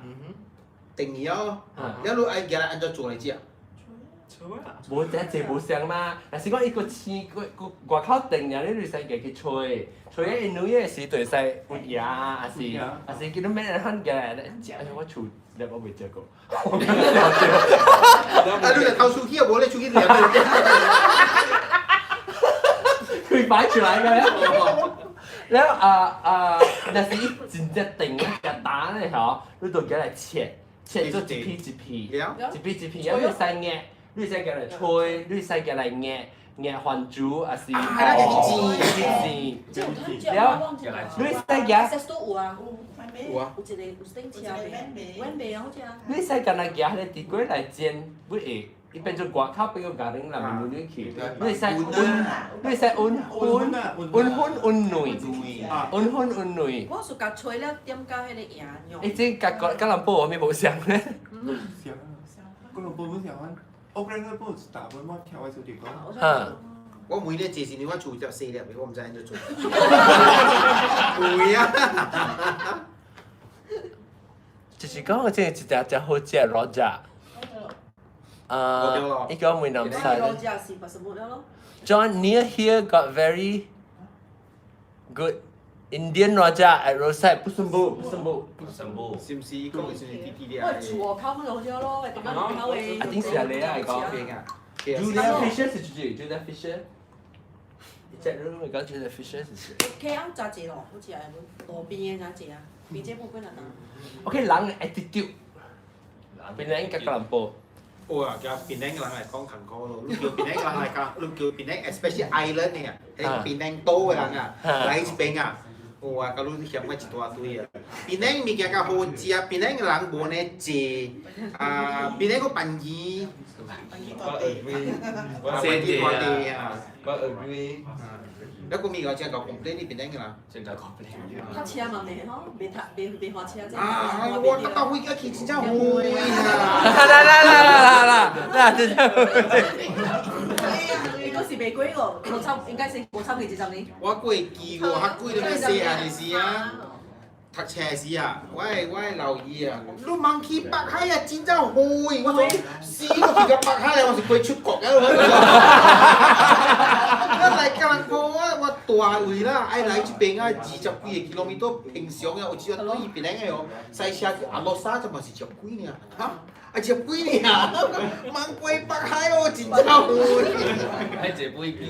定去哦，了你愛夾來按怎做來食？無這這無相嘛，若是講伊閣生，閣閣外口定爾，你就使夾去吹，吹伊女的時就會使有牙，還是還是叫你免人喊夾來食，我厝粒我未食過。啊，你若偷出去啊，無你出去掠。佢擺出來個了。了啊啊，若是伊真正定咧，夾打咧吼，你就夾來切。切做一片一片，一片一片，啊，你會使壓，你會使夾來吹，你會使夾來壓壓番薯，還是去煎，了，你會使夾，有啊，有啊，有一個有頂車賣，阮賣啊好似啊。你會使干焦夾彼個地瓜來煎，不會，伊變做外口變做咖喱內面軟軟去。你會使溫，你會使溫粉，溫粉溫軟，溫粉溫軟。我是共吹了點到彼個鹽用。欸，這佮佮南部有啥物無相咧？相啊，吉隆坡本相啊，我感覺本是大本我聽我小弟講。哈。我每日這是因我厝只細粒的，我毋知按怎做。對啊。就是講，這一隻真好食羅食。啊，伊講閩南菜。羅食是白什麼了咯 John near here got very good Indian rojak at roadside，不是不，不是不，不是不，是毋是講的是弟弟我厝外口阮就好食咯，會當咱口的。一定是安尼啊，講。Julia Fisher 是幾句？Julia Fisher。你在日本講 Julia Fisher 是誰？ K 啱炸濟咯，好似係路邊的炸濟啊，比這部幾若當。 OK，人的 attitude，檳城佮吉隆坡。哇！叫檳城人來講艱苦咯，你叫檳城人來講，你叫檳城，especially island 的啊，迄檳城島的人啊，來這邊啊，哇，甲你嫌我一大堆啊！檳城物件較好食，檳城人無呢濟，啊，檳城閣便宜，我 agree，便宜大地啊！我 agree。你個物件真夠 complain 你檳城嘅啦。真夠 complain。較車嘛袂吼，袂讀袂袂花車這。啊！我搭到飛機去真正遠啊！啦啦啦啦啦啦，真正。伊閣是袂過個，無差應該是無差幾20年。我閣會記喎，較久了細漢的時啊，讀冊時啊，我會留意啊。你茫去北海啊，真正遠。我說死，我去到北海啊，我是過出國啊！我來吉隆坡，我大位啦，愛來這邊啊，20幾個 kilometer 平常啊，有時對檳城的哦，駛車去阿羅沙，這嘛是十幾爾，哈？啊十幾爾，茫過北海哦，真正遠。愛坐飛機。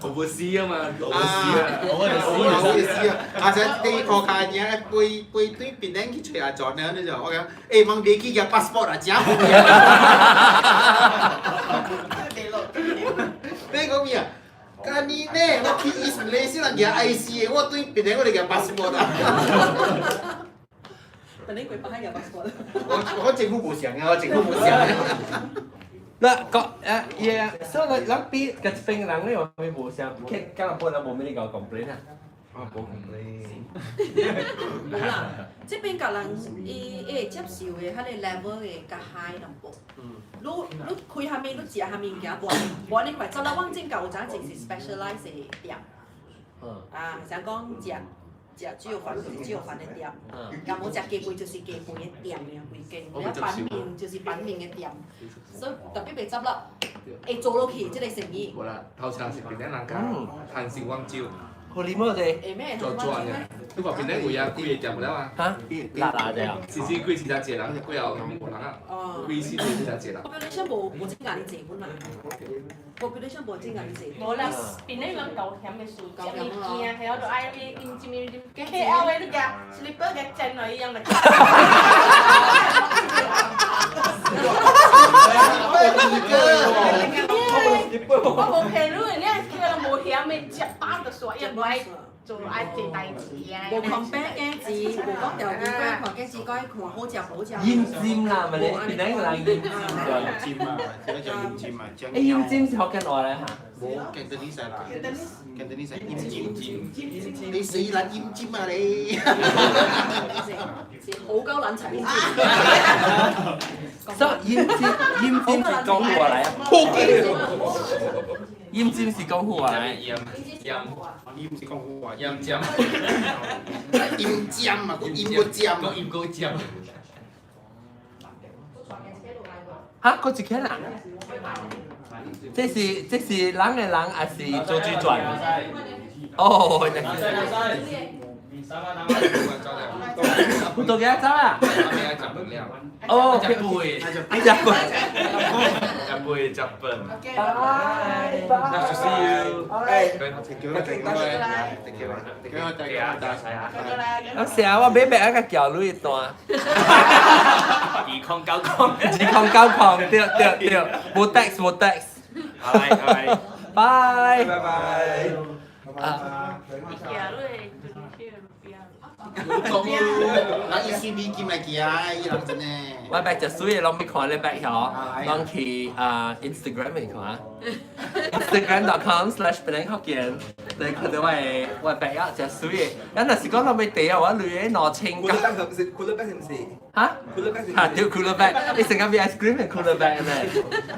oversea 啊嘛，oversea 啊， oversea 啊，啊，這第二卡爾飛飛對檳城去揣阿轉了，你就我講，欸，茫袂記個 passport 啊，真遠。你講咩啊？幹你呢？我去伊斯蘭人舉 IC 的，我對檳城我來舉 passport 啊。等你過北海舉 passport。我政府無相啊，我政府無相。嗱，個誒嘢，所以咱比甲這邊人咧有咩無相？吉隆坡人無咩你講 complain 啊？啊，無 complain。無啦，這邊甲人伊會接受的彼個 level 的較 high 淡薄。你開啥物，你食啥物物件，無無按呢塊。走來往正舊有陣真是 specialize 的店。啊，像講食食豬肉飯就是豬肉飯的店，若無食雞飯就是雞飯的店爾，規間。了板麵就是板麵的店，所以特別袂執笠，會做落去這個生意。無啦，頭先是檳城人家貪心望酒。好禮貌者。會咩？做做嘅，你看檳城位啊，幾個店無了啊？嚇？辣辣者啊？是是開四十一人，過後無人啊。開四十一人。 population 無無增加哩濟本嘛，population 無增加哩濟。無啦，檳城人夠險的事，食物件，還有就愛你飲飲飲飲，KL 的你夾 slipper 夾剪落一樣的。我無騙你，你 KL 無險的，食飽就煞，伊無愛做愛做代誌啊。無 compare 價錢，無講條件，看價錢，講看好食無好食。厭尖啦，咪你檳城人厭尖。厭尖啊，這個叫厭尖啊。欸，厭尖是福建話咧嚇？無，Cantonese 啦，Cantonese 厭尖，你死撚厭尖啊你！是好鳩撚齊。所以厭尖厭尖是講話來啊。厭尖是講話來。厭厭厭是講話。厭尖。厭尖啊，閣厭閣尖。閣厭閣尖。嚇，閣一間啊？這是人的人，還是做主轉？哦，那是。葡萄牙走啊！哦，食飯，食飯，食飯食飯。拜拜。 Nice to see you。哎，thank you，thank you，thank you，thank you，我成日我買白一個橋女一段。2090。 2090，對對對，無 tax 無 tax。拜拜。拜。拜拜。啊。講人伊隨美金來寄啊，伊人真的。我捌食水的，攏欲看你捌曉，攏去啊 Instagram 面看，Instagram.com/slash 福建，你看到我的捌啊食水的。咱若是講攏欲地啊，我鐳2000。 Cooler bag 是毋是？Cooler bag 是毋是？哈？ Cooler bag 是？哈，對，cooler bag，你成個買 ice cream 的 cooler bag 呢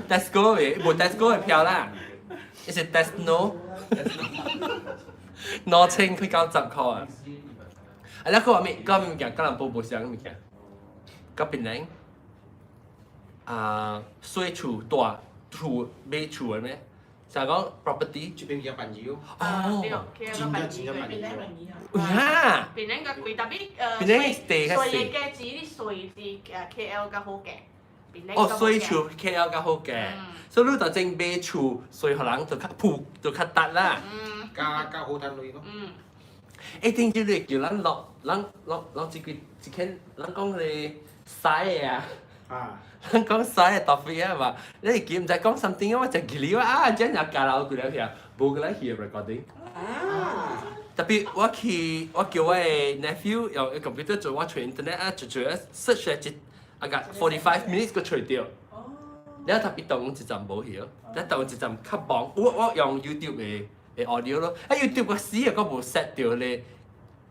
？Tesco 的，無 Tesco 的票啦，伊是 Tesco，2000塊90塊啊！啊，你講話咩？講物件，吉隆坡無啥物件，甲檳城啊，稅厝大厝買厝的咩？像講 property，這邊比較便宜哦。哦，真正真正便宜。有影？檳城較貴，特別檳城地較細。稅的價錢，你稅是KL 較好價。哦，稅厝 KL 較好價，所以你就正買厝，稅予人就較鋪就較值啦。較較好趁鐳咯。欸，頂次你叫咱落，咱落落一幾一間，咱講個屎的啊，咱講屎的 topic 啊嘛，你會記毋知講 something 我真記哩啊，真正交流幾了遐，無過來去 recording。啊。特別我去，我叫我的 nephew 用 computer 做我揣 internet 啊，就做 search 一啊個 45 minutes 個揣著。了特別當一站無去，了當一站較忙，我用 YouTube 的 audio 咯，啊 YouTube 我死啊，我無 set 著咧，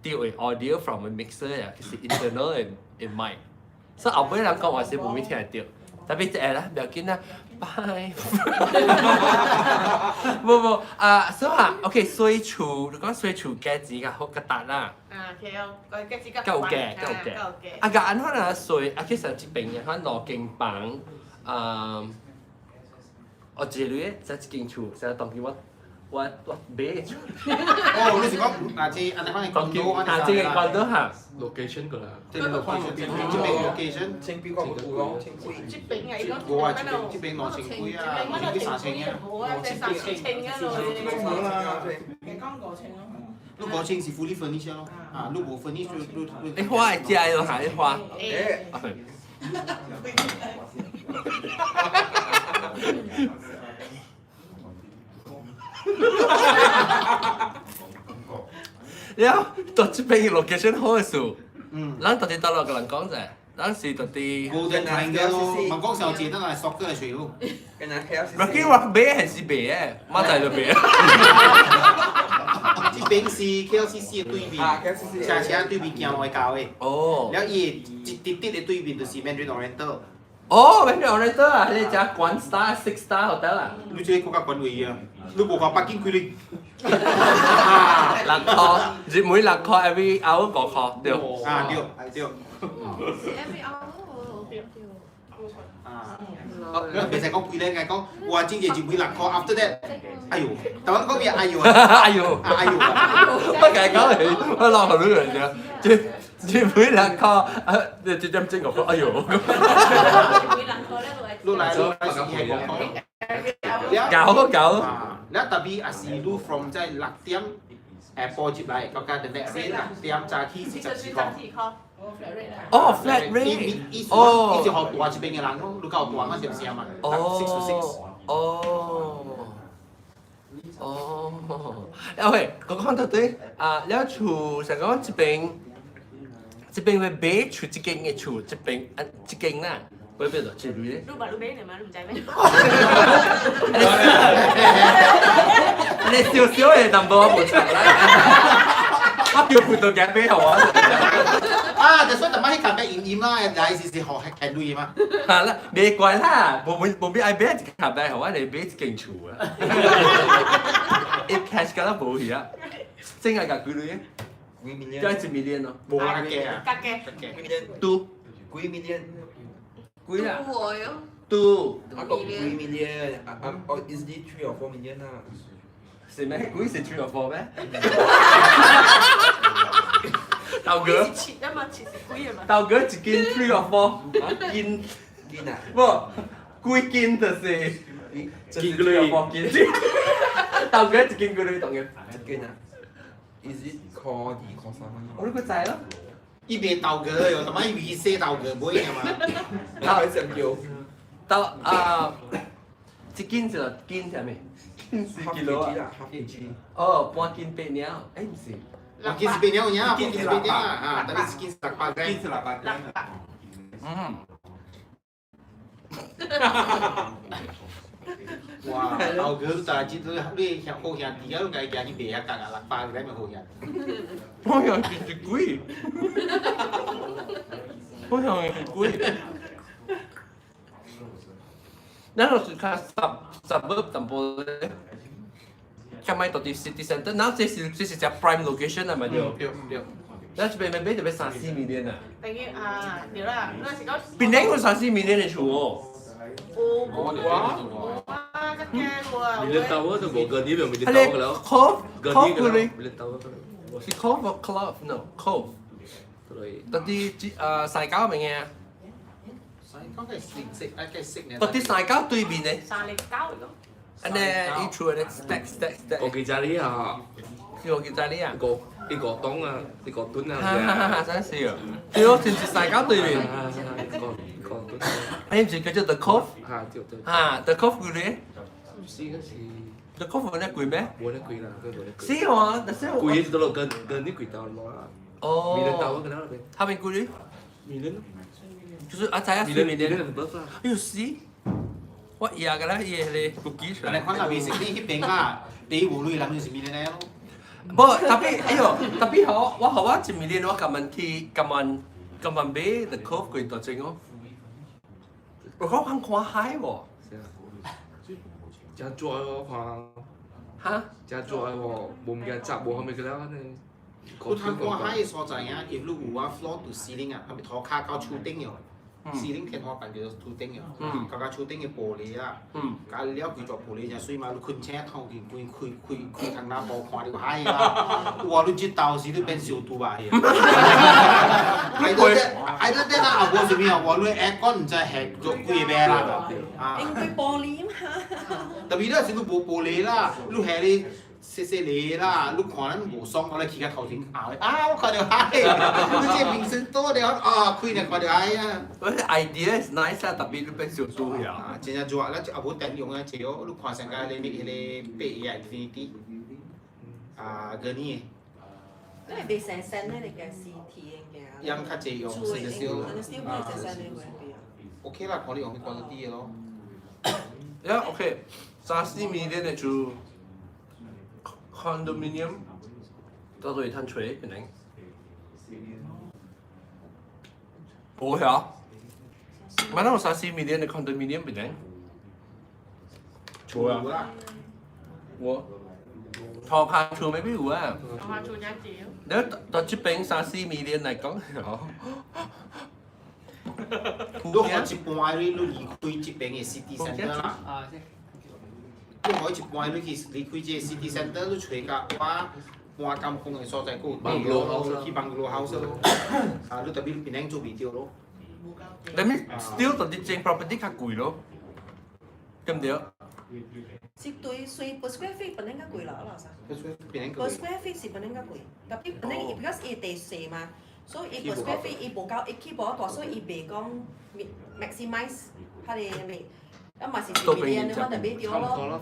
著的 audio from a mixer 啊，是 internal 的 mic，所以後尾人講話是無咩聽得著。特別這啦，不要緊啦，拜。無無啊，所以話 OK，稅厝，你講稅厝價錢較好較值啦。啊，對，個價錢較夠價，夠價。夠價。啊，佮按怎啊稅啊，其實這邊嘅款路間房，啊，哦，一個月才一間厝，成當今我買厝。哦，你是講啊，這按呢款的 condo 啊，這個 condo 哈。 location 個啦。這個 location，這邊 location。千幾個冇有咯，千幾。這邊啊，伊講無啊，這邊這邊2000幾啊，2000幾3000啊。無啊，這3000啊咯。你講5000咯。你5000是 fully furnished 咯，啊，你無 furnish 就你。你花會食的咯，哈，你花。欸。了，到這邊 location 好的時，咱到底倒落共人講者，咱是到底。 Golden Triangle 咯，問講小姐，咱來 soccer 的水路。 Rocky 我買還是賣的，馬仔就賣。這邊是 KLCC 的對面，車車對面行路會到的。哦。了，伊的一直直的對面就是 Mandarin Oriental。哦，Mandarin Oriental 啊，彼個只懸 star six star hotel 啊。你這個閣較懸位啊！你無看北京幾日？ 6箍，日每6箍，every hour 5箍，對。啊，對對。是 every hour 對。啊。你袂使講幾咧，該講哇，真濟日每6箍，after that，哎呦，台灣講咩？哎呦，哎呦，哎呦，我共伊講是，我老予你嚟啫，日每6箍，啊，一點鐘5箍，哎呦。每6箍咧，落來落來是係5箍。九九。了特別也是你 from 在6點下晡入來，國家 the next day 6點早起是14箍。哦，flat rate。哦。伊就予大這邊的人咯，你夠大我點聲嘛？6 to 6。哦。哦。OK，我講到底啊，了厝上講這邊，這邊會買厝，這間的厝，這邊啊，這間啦。買變做一類。你捌你買呢嘛？你毋知咩？你少少的淡薄我無錯啦。我叫葡萄牙買予我。啊，就所以逐擺去咖啡飲飲啦，來是是學係類嘛。哈啦，袂怪啦，無無無必愛買一咖啡，予我來買一間厝啊。一 cash 敢若無去啊？真愛共幾鐳？幾 million？加一 million 咯。無啦，較低啊。較低。拄。幾 million？幾啦？拄。我講幾 million？啊啊哦，easily 3 or 4 million 啊。是咩？幾是 3 or 4 咩？豆哥。七啊嘛，七是幾啊嘛？豆哥一斤 3 or 4 斤。斤啊？無，幾斤就是就是 3 or 4 斤。豆哥一斤幾鐳當然？一斤啊？Is it 箍2箍3啊？我都個知咯。伊賣豆哥喲，他媽伊賣洗豆哥買啊嘛。哪會想叫？豆啊，一斤是斤啥物？斤是幾多啊？ half kg。哦，半斤八兩，欸毋是。半斤是八兩有影，半斤是八兩啊，啊，但是一斤是600斤是600嗯。哇，豆哥你大只，你兄好兄弟啊，你家己行去賣遐角啊，600個咪好兄。好像是一鬼。好像是鬼。咱就是較十十淡薄咧，較莫到佇 city center，然後這是只 prime location 啊嘛對。對對。咱這邊買就欲3、4 million 啊。等於啊，對啦，那是講。檳城有3、4 million 的厝哦。有有啊，有啊，較驚有啊。 Million Tower 就無個啲咪 Million Tower 了。 Cove 個 Cove 啲 Million Tower 是 Cove 或 Clove？No Cove。對。到佇這啊西郊物件。西郊該識識啊，該識呢。到佇西郊對面的。309個。按呢，伊厝的 stack stack stack。我記得你啊。是我記得你啊。個一個檔啊，一個墩啊。哈哈哈！真是哦，對哦，就是西郊對面。一個墩。哎，毋是叫做 The Cove？哈，對對。哈，The Cove 幾鐳？是個是。The Cove 冇得貴咩？冇得貴啦，佢冇得貴。是喎，但是貴是多咯，跟跟你貴到啦。哦。米蘭到嗰個那邊。他邊貴咧？米蘭。就是阿仔啊，米蘭米蘭很多啊。哎呦死！我贏個啦，伊個咧，個幾但係看那邊是你彼邊啊，第無類人就是米蘭咯。無，特別哎呦，特別好，我好我一米年我甘願去，甘願甘願買 The Cove 貴多錢哦。我講看看海無？真做哦，看。哈？真做哦，無物件雜，無後面個了呢。有通看海的所在啊，因為有啊 floor to ceiling 啊，係咪塗骹到厝頂哦？ceiling 天花板就是厝頂哦，到到厝頂的玻璃啊，加了規座玻璃真媠嘛，你困醒頭前規開開開窗仔布看著海啊！哇，你這到時你變小豬啊！喺度啲啊，後無啥物哦，哇，你 aircon 毋知下做幾個啦，啊！因為玻璃嘛。特別你是你無玻璃啦，你下咧細細個啦，你看咱無爽，我來去較頭前後啊，我看著海，你這名聲多了啊，開就看著海啊。我 idea is nice 啊，特別你變小豬呀。啊，真正熱，咱也無電用啊，濟哦，你看上個迄個迄個八個 Infinity，啊，個呢？因為袂成身咧，你嘅是鐵嘅。用較濟用，是個少。啊。 OK 啦，看你用 quality 的咯。呀，OK，三四米的就 condominium，到底趁揣可能？無曉，嘛哪有三四米的 condominium 可能？厝啦。我塗跤厝 maybe 有啊。塗跤厝真濟。你到這邊三四米的來講，你看一半你你離開這邊的 city center 啦。啊，你看一半你去離開這個 city center，你揣到我搬甘榜的所在，閣有地咯，去 bungalow house 咯。啊，你特別檳城做袂著咯。但係 still 到啲正 property 較貴咯，對唔對？是對，所以 per square feet 本來較貴啦，老實。 per square feet per square feet 是本來較貴，特別本來伊 because 伊地細嘛，所以伊 per square feet 伊無夠，伊起無大，所以伊袂講 maximize 佢個咩，啊嘛是一米你我就買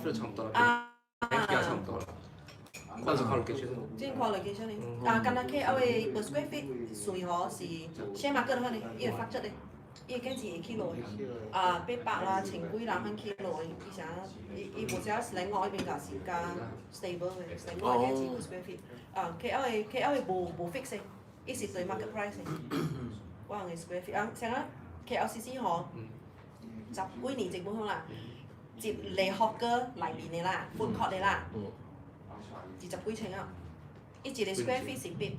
著差唔多咯。啦，差唔多啦。啊。差唔多啦。嗰陣看 location。真看 location 呢？啊，敢若 KL 的 per square feet 算吼是先馬過的話呢，伊會發質的，伊會價錢會起落的。啊，800啦，千幾啦，肯起落的，伊啥，伊伊無啥是來我彼邊甲是較 stable 的，stable 的價錢 per square feet。啊，KL 的 KL 的無無 fix 的，伊是對 market price 的。我用的 square feet 啊，像啊 KLCC 吼，十幾年前本好啦，一個 hawker 內面的啦，food court 的啦，20幾千啊，伊一個 square feet 是800。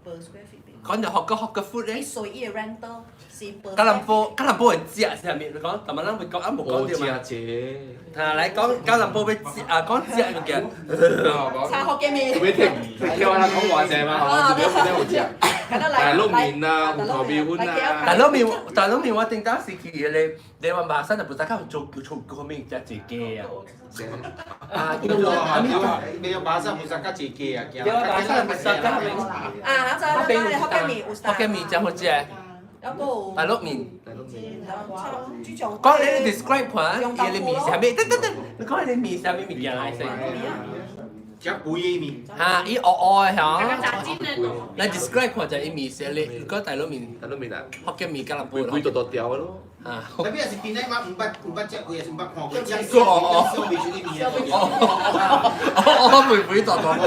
per square feet。講就學個學個 food 咧。所以伊的 rental 是 per。吉隆坡吉隆坡會食啥物？你講，但係咱會講，啊無講對嘛？啊，來講吉隆坡欲食啊，講食物件。炒福建麵。欲聽聽我講話濟嘛，吼，就欲有食。大陸麵啊，芋頭麵粉啊。大陸麵，大陸麵我頂當時去迄個台灣巴剎就不知較做做做麵食一家啊。啊，叫做啊，沒有巴剎不知較一家啊，台灣巴剎不知較麵。啊，我知啦，福建麵有福建麵真好食。大陸麵。大陸麵。講你 describe 看，伊個麵啥物？等等等，你講伊個麵啥物物件來先？食肥的麵。哈，伊黑黑的嚇。來 describe 看者伊麵啥哩？你講大陸麵。大陸麵啊。福建麵吉隆坡。肥肥大大條的咯。啊。特別是檳城我毋捌食過，也是毋捌看過。哦哦。小肥水的麵。哦哦哦，肥肥大大條。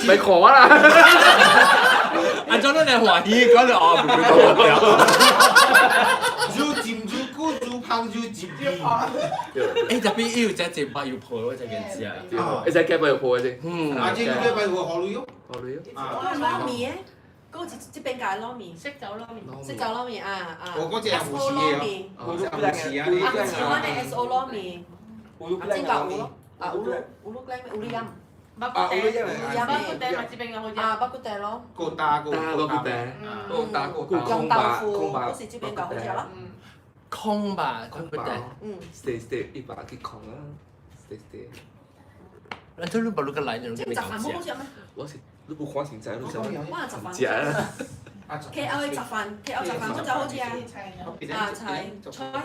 咪看我啦！按怎你來歡喜？講到哦，肥肥大大條。愈浸愈久，愈芳愈浸。欸，特別伊有食一百油泡，我才敢食。會使加白油泡的先。嗯。啊，這個禮拜有好旅遊。好旅遊。啊，撈麵的，嗰個這邊間撈麵。識走撈麵。識走撈麵啊啊。我嗰隻係富士的哦，富士啊，啊，唔是我的 S O 撈麵。啊，這個有咯，啊，有咯，有咯，有你飲。肉骨茶，肉骨茶嘛，這邊較好食。啊，肉骨茶咯。夠大夠夠大，夠大夠大。用豆腐，嗰時這邊較好食咯。空吧，空不對。嗯。細細一把去空啊，細細。咱這你無你個來，你這食飯好好食咩？我是你無看現在，你知影？我食飯。食啊！ KL 的雜飯，KL 雜飯我就好似啊，啊菜菜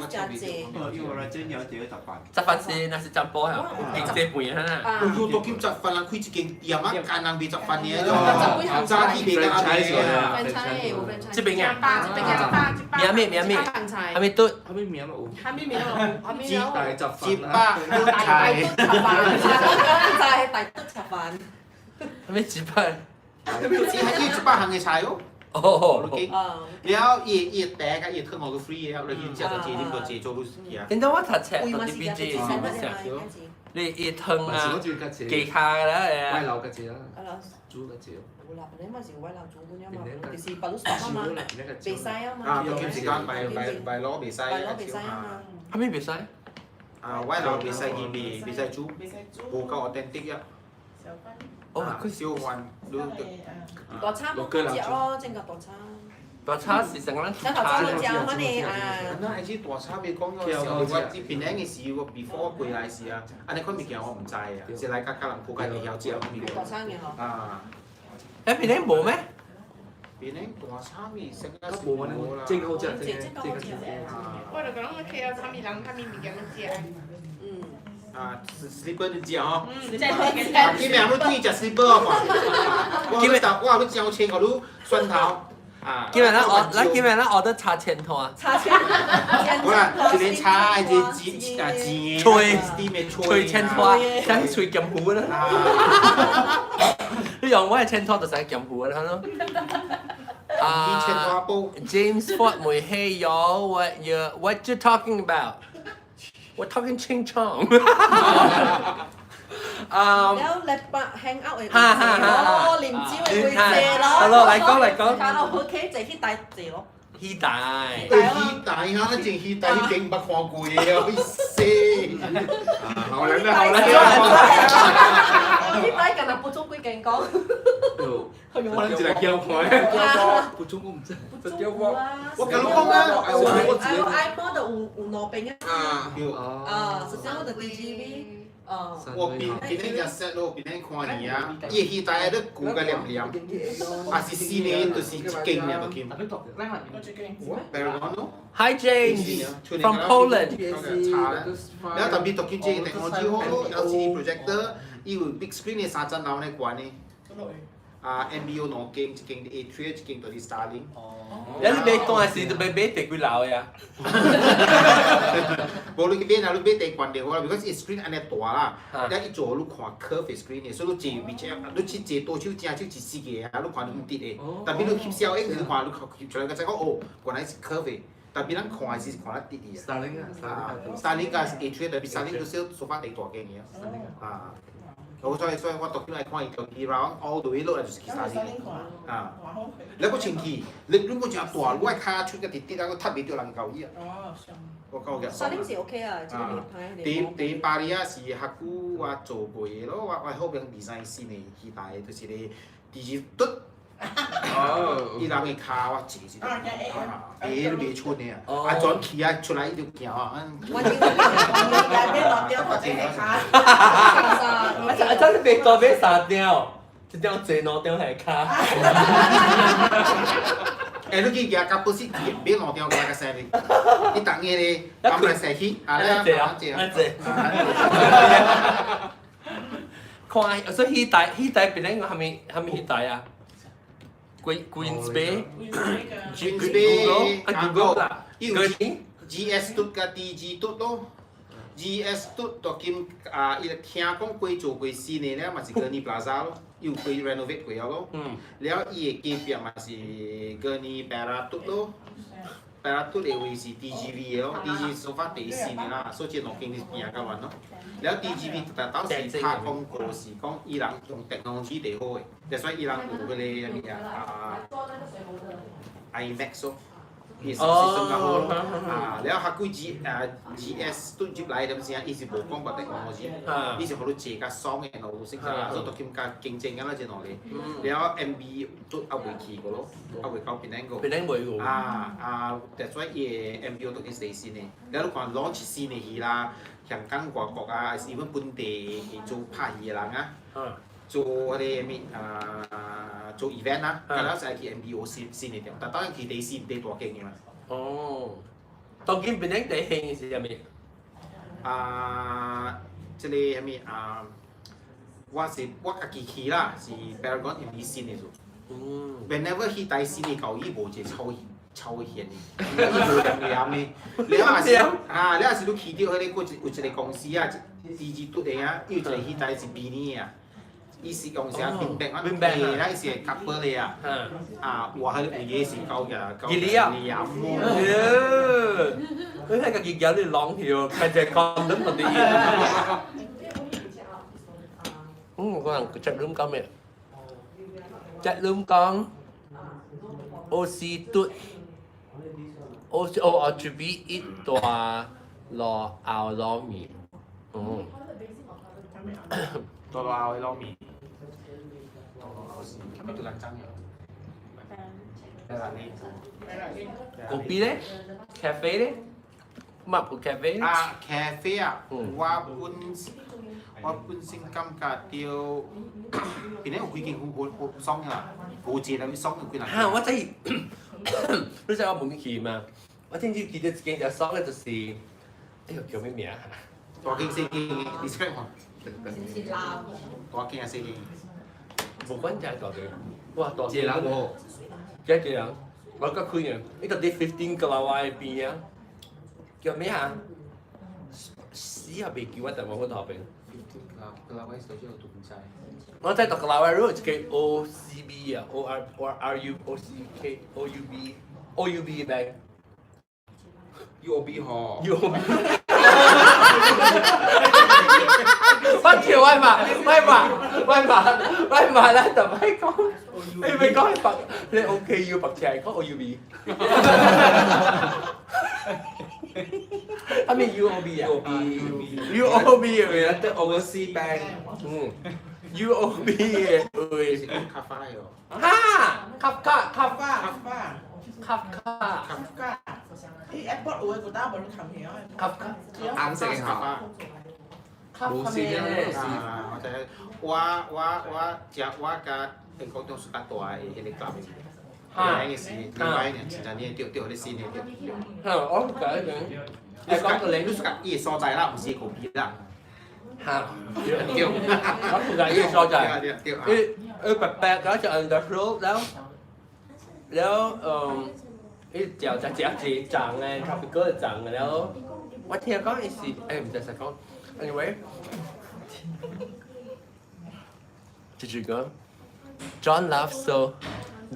真濟。因為我真有這個雜飯。雜飯是那是占波啊，經濟盤啊。哎呦，當今雜飯人開一間店啊，間人賣雜飯的，早起賣到暗暝啊。這邊啊，名咩名咩？還沒嘟，還沒名嘛有。還沒名嘛有。雞大雜飯。一百嘟菜。大大嘟雜飯。還沒幾百？只係一百項的菜哦。哦，了，伊伊茶佮伊湯我都 free 的，你去食就坐，啉就坐，做你去啊。頂當我讀冊讀 DPG 是乜啥？你伊湯啊，雞腳啦，外勞較濟啦，煮較濟。有啦，本來嘛是外勞煮本了嘛，就是白鷺鷥啊嘛，袂使啊嘛。啊，當今時間白白白攞袂使，白攞袂使啊嘛。啥物袂使？啊，外勞袂使，伊袂袂使煮，無夠 authentic 啊。哦，佢小飯，你大餐冇食咯，整個大餐。大餐是成個咱頭先食乜呢啊？那還是大餐袂講咗，我這邊個時我 before 過來時啊，按呢款物件我毋知啊，是來甲客人鋪家己曉食物件。大餐嘅嗬。啊。欸，檳城無咩？檳城大餐咪成個無啦，真好食，真好食。我就講我 KL 啥物人啥物物件攏食。嗯。啊，slipper 你食吼？嗯，啊，今暝你對食 slipper 好無？我我你交錢，予你蒜頭。啊！今日咱學，咱今日咱學得炒千拖。炒千，好啦，一個炒，一個煎啊煎，脆脆千拖，像脆鹹糊啦。你用我的千拖就使鹹糊啦，咯。啊，千拖煲。 James Ford 問 Hey yo, what you talking about? We're talking ching chong. 了禮拜 hang out 的會坐咯，啉酒的會坐咯。好咯，來講來講。卡拉 OK 坐去台坐咯。戲台。對戲台哈，咱前戲台彼邊捌看過的哦，死。好難啊，好難啊！戲台敢若不中幾間講。可能一個叫看，不中我毋知。我共你講啊，我 I model 有有兩邊啊。啊，首先我的 DGV。我邊邊咧只 set 咯，邊咧看伊啊，伊戲台咧舊甲黏黏，啊是四年就是一間爾就兼。 Hi James from Poland。了特別讀見這個technology 好咯，LCD projector，伊有 big screen 的三層樓咧懸的。啊，MBO 兩間，一間佇 A3，一間佇 Starling。你買單時就買買第幾樓的啊？無你去買，若你買第懸就好啦，because 伊 screen 按呢大啦，了伊做你看 curve screen 的，所以你坐位置，你去坐多手正手一四個啊，你看你毋直的。特別你翕小影，你看你翕出來個知講哦，原來是 curve 的。特別咱看的時是看得直的啊。Starling 啊，Starling 甲 A3 特別 Starling 都小說法第大間的啊。我所以所以我當今來看伊就伊 round all the way 落來就是去 Starling 啊。你閣清氣，你你閣誠大，我跤出個直直啊，閣踢袂著人夠伊啊。我講嘅。 Starling 是 OK 啊，這個袂歹。佇佇巴黎啊是較久我做過的咯，我我好朋 design 新的戲台，就是咧第二嘟。伊人的跤我坐是，啊，鞋都袂出的啊，啊轉去啊出來伊就行啊。我今日買兩張或者跤。啊啊！真是袂多買三張，一張坐兩張係跤。欸，你去舉甲不是買兩張來較生哩？你逐日咧，咁來踅去，啊，你坐啊，坐。看，所以戲台戲台變咧個蝦米蝦米戲台啊？Queens Bay。 Queens Bay，啊 Google 啦。伊有 GS 嘟佮 DG 嘟咯。GS 嘟到今啊，伊聽講過做過四年了，嘛是 Gurney Plaza 咯，伊有過 renovate 過了咯。了伊的隔壁嘛是 Gurney Perak 咯，Perak 的位是 DGV 的咯，DGV 說法第四年啦，所以這兩間是拼甲完咯。了 DGV 特到時拍廣告是講伊人用 technology 最好的，所以伊人有彼個啥物啊 IMAX 咯。伊是算較好咯，啊，了較幾 G 啊 GS 都入來點聲，伊是無講過 technology，伊是予你坐較爽的路識啦，所以都兼較競爭緊啦這兩個。了 MB 都猶未去過咯，猶未到檳城過。檳城未過。啊啊，所以伊的 MBO 都經新的，了你看 launch 新的戲啦，香港外國啊，還是阮本地做拍戲的人啊。做嗰啲咩啊做 event 啦，咁了就係去 MBO 先先嚟掉，但當然佢哋先啲大間嘅嘛。哦，當今變成地興是啥物？啊，這個啥物啊？我是我家己去啦，是 Paragon 因新的做。Whenever 去台新的舊伊無一個臭臭現的，伊無黏黏的。了也是啊，了也是你去到彼個有一個公司啊，低級拄的啊，伊有一個去台是比尼的啊，伊是用啥冰冰啊，對，咱是 couple 的啊，啊，哇，彼個位是夠嘅，夠黏喎。你睇個結有啲朗跳，係隻鋼都唔啲。嗯，可能 chat room 講咩？Chat room 講 OC 嘟 OC 哦哦，準備一大籮牛撈麵。嗯。大籮牛撈麵。大籮牛是，咩叫爛張嘅？ Kopi 咧，cafe 咧，乜個 cafe？啊，cafe 啊，我本身感覺到，邊咧有幾間好好好爽啦，無一個人爽有幾人。嚇！我知，你知我冇去嘛？我聽朝記得一間就爽嘅就是，哎呦叫咩名啊？大間細間嘅，describe 看。大間啊細間？無管就係大間，哇大一個人無？幾個人？我較開嘅，伊到底 15 Kelawai 邊啊？叫咩啊？死也袂記我台灣嗰頭邊。 Kelawai 是到這個獨在。我在讀 Kelawai 如果一個 O C B 啊，O R O R U O C K O U B O U B bank。 U O B 吼。 U O B。我跳我嘛，我嘛，我嘛，我嘛咧就咪講，你咪講係白，你 O K U 白車，講 O U B。係咪 U O B 啊 U O B U O B 嘅咩？得 Overseas Bank。嗯，U O B 嘅會。卡法喲。哈，卡卡卡卡法。卡卡。卡卡。伊 airport 有的古大無你看片啊。卡卡。紅色嘅嚇。無線啊！我知，我食我甲英國中暑較大的彼個 club，哈，那個是禮拜呢，真正你對對，彼個新的對對。嚇！我唔解嘅。你講個你說伊個所在啦，毋是個幣啦。嚇！對，我唔解伊個所在。對對。伊伊白白嗰隻 industrial 了了嗯，伊就就食一站嘅，tropical 站嘅了。我聽講伊是，欸毋知實講，anyway。繼續講，John laugh so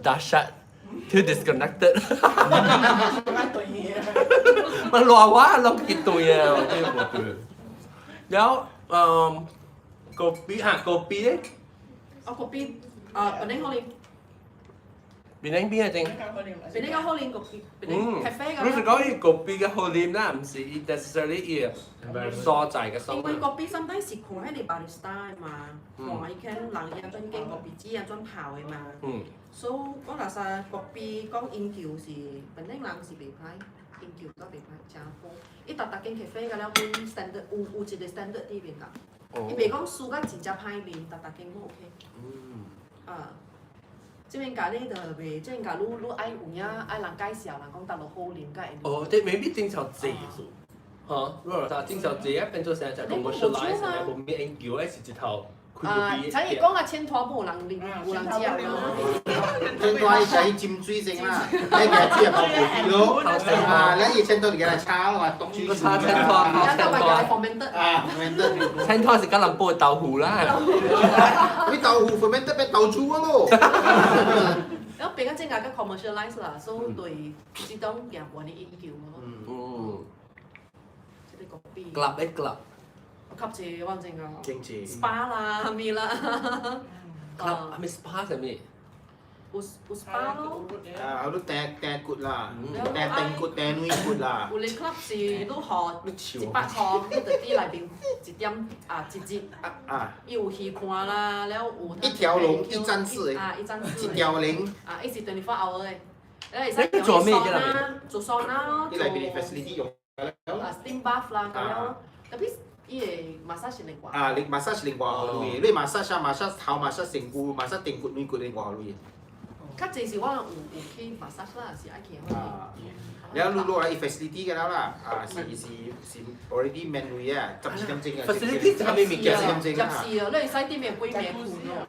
dahsyat too disconnected。มันรอว่าเรากินตัวเองที่ผมตื่นแล้วเอ่อโกปีอ่ะโกปี咧？哦，kopi 啊，本來可能。邊頂邊啊正？邊頂個好啉 kopi，邊頂 cafe 咁。你是講伊 kopi 嘅好啉啦，毋是伊 necessarily 伊所在嘅所。因為 kopi sometimes 是看彼個 barista 嘛，看伊看人伊專經 kopi 機啊專泡的嘛。所以我若說 kopi 講研究是，本來人是袂歹，研究都袂歹，誠好。伊逐逐間 cafe 個了，阮 standard 有有一個 standard 佇面啦。伊袂講輸甲真正歹面，逐逐間攏 OK。啊。這邊咖喱就袂，這邊咖你你愛有影愛人介紹，人講佗落好啉，才會。哦，這 maybe 正常濟數，嚇，如果說正常濟啊，變做成就 commercialize 的，無咩研究的是一頭。啊，像伊講啊，千拖無人啉，有人食咯。千拖伊食伊斟水先啦，你加水也包過去咯。啊，你伊千拖就加來炒啊，凍水。炒千拖，千拖。啊，fermented。千拖是吉隆坡的豆腐啦。你豆腐 fermented 變豆腐咯。然後變個正個較 commercialize 啦，所以對這種行無呢研究咯。嗯。這個 kopi。 Club 的 club。較濟我知個。經濟。 SPA 啦，啥物啦。 club 係咪 SPA 啥物？有有 SPA 咯。啊，你訂訂骨啦，訂訂骨訂軟骨啦。有哩 club 是你予100箍，你就佇內面一點啊一日。啊。伊有魚看啦，了有。一條龍一站式。啊，一站式。一條龍。啊，伊是 24 hour 的。了會使做咩桑拿，做桑拿咯。伊內面的 facility 用。啊，steam bath 啦，咁樣。特別。伊的 massage 是另外。啊，你 massage 另外予鐳，你 massage 啊，massage 頭 massage 身軀，massage 頂骨軟骨另外予鐳。較濟是我有去 massage 啦，是愛去的。啊，了你落來伊 facility 嘅了啦，啊是是是 already 免鐳啊，12點鐘啊。 facility 啥物物件？ 12點鐘啊。入是啊，你會使頂面幾面困咯。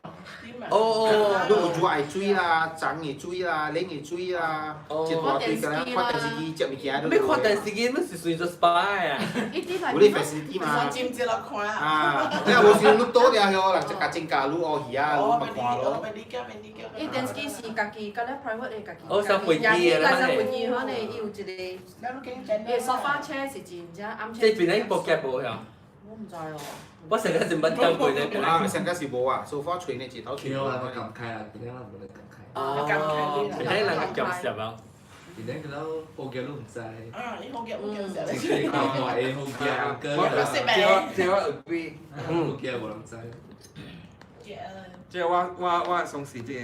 哦哦。你有熱的水啦，髒的水啦，冷的水啦，一大堆個啦，看電視機食物件。你看電視機，你是算做 SPA 啊？有你 facility 嘛？尖尖落看。啊，你若無想你倒了遐，人就共增加愈學魚啊，愈嘛看咯。伊電視機是家己，敢若 private 的家己。哦，像飛機的啦，像飛機款的，伊有一個，伊 sofa chair 是真正暗這邊咧無夾無遐？我毋知哦。我上個是捌聽過咧。啊，上個是無啊，so far 揣呢一頭揣。對啊，我感慨啊，今天我無得感慨。哦，今天人個夾攝啊。今天佢都好嘅都唔知。啊，你好嘅好嘅直接講話會好嘅歌。這我 agree。好嘅無人知。這我相信這個。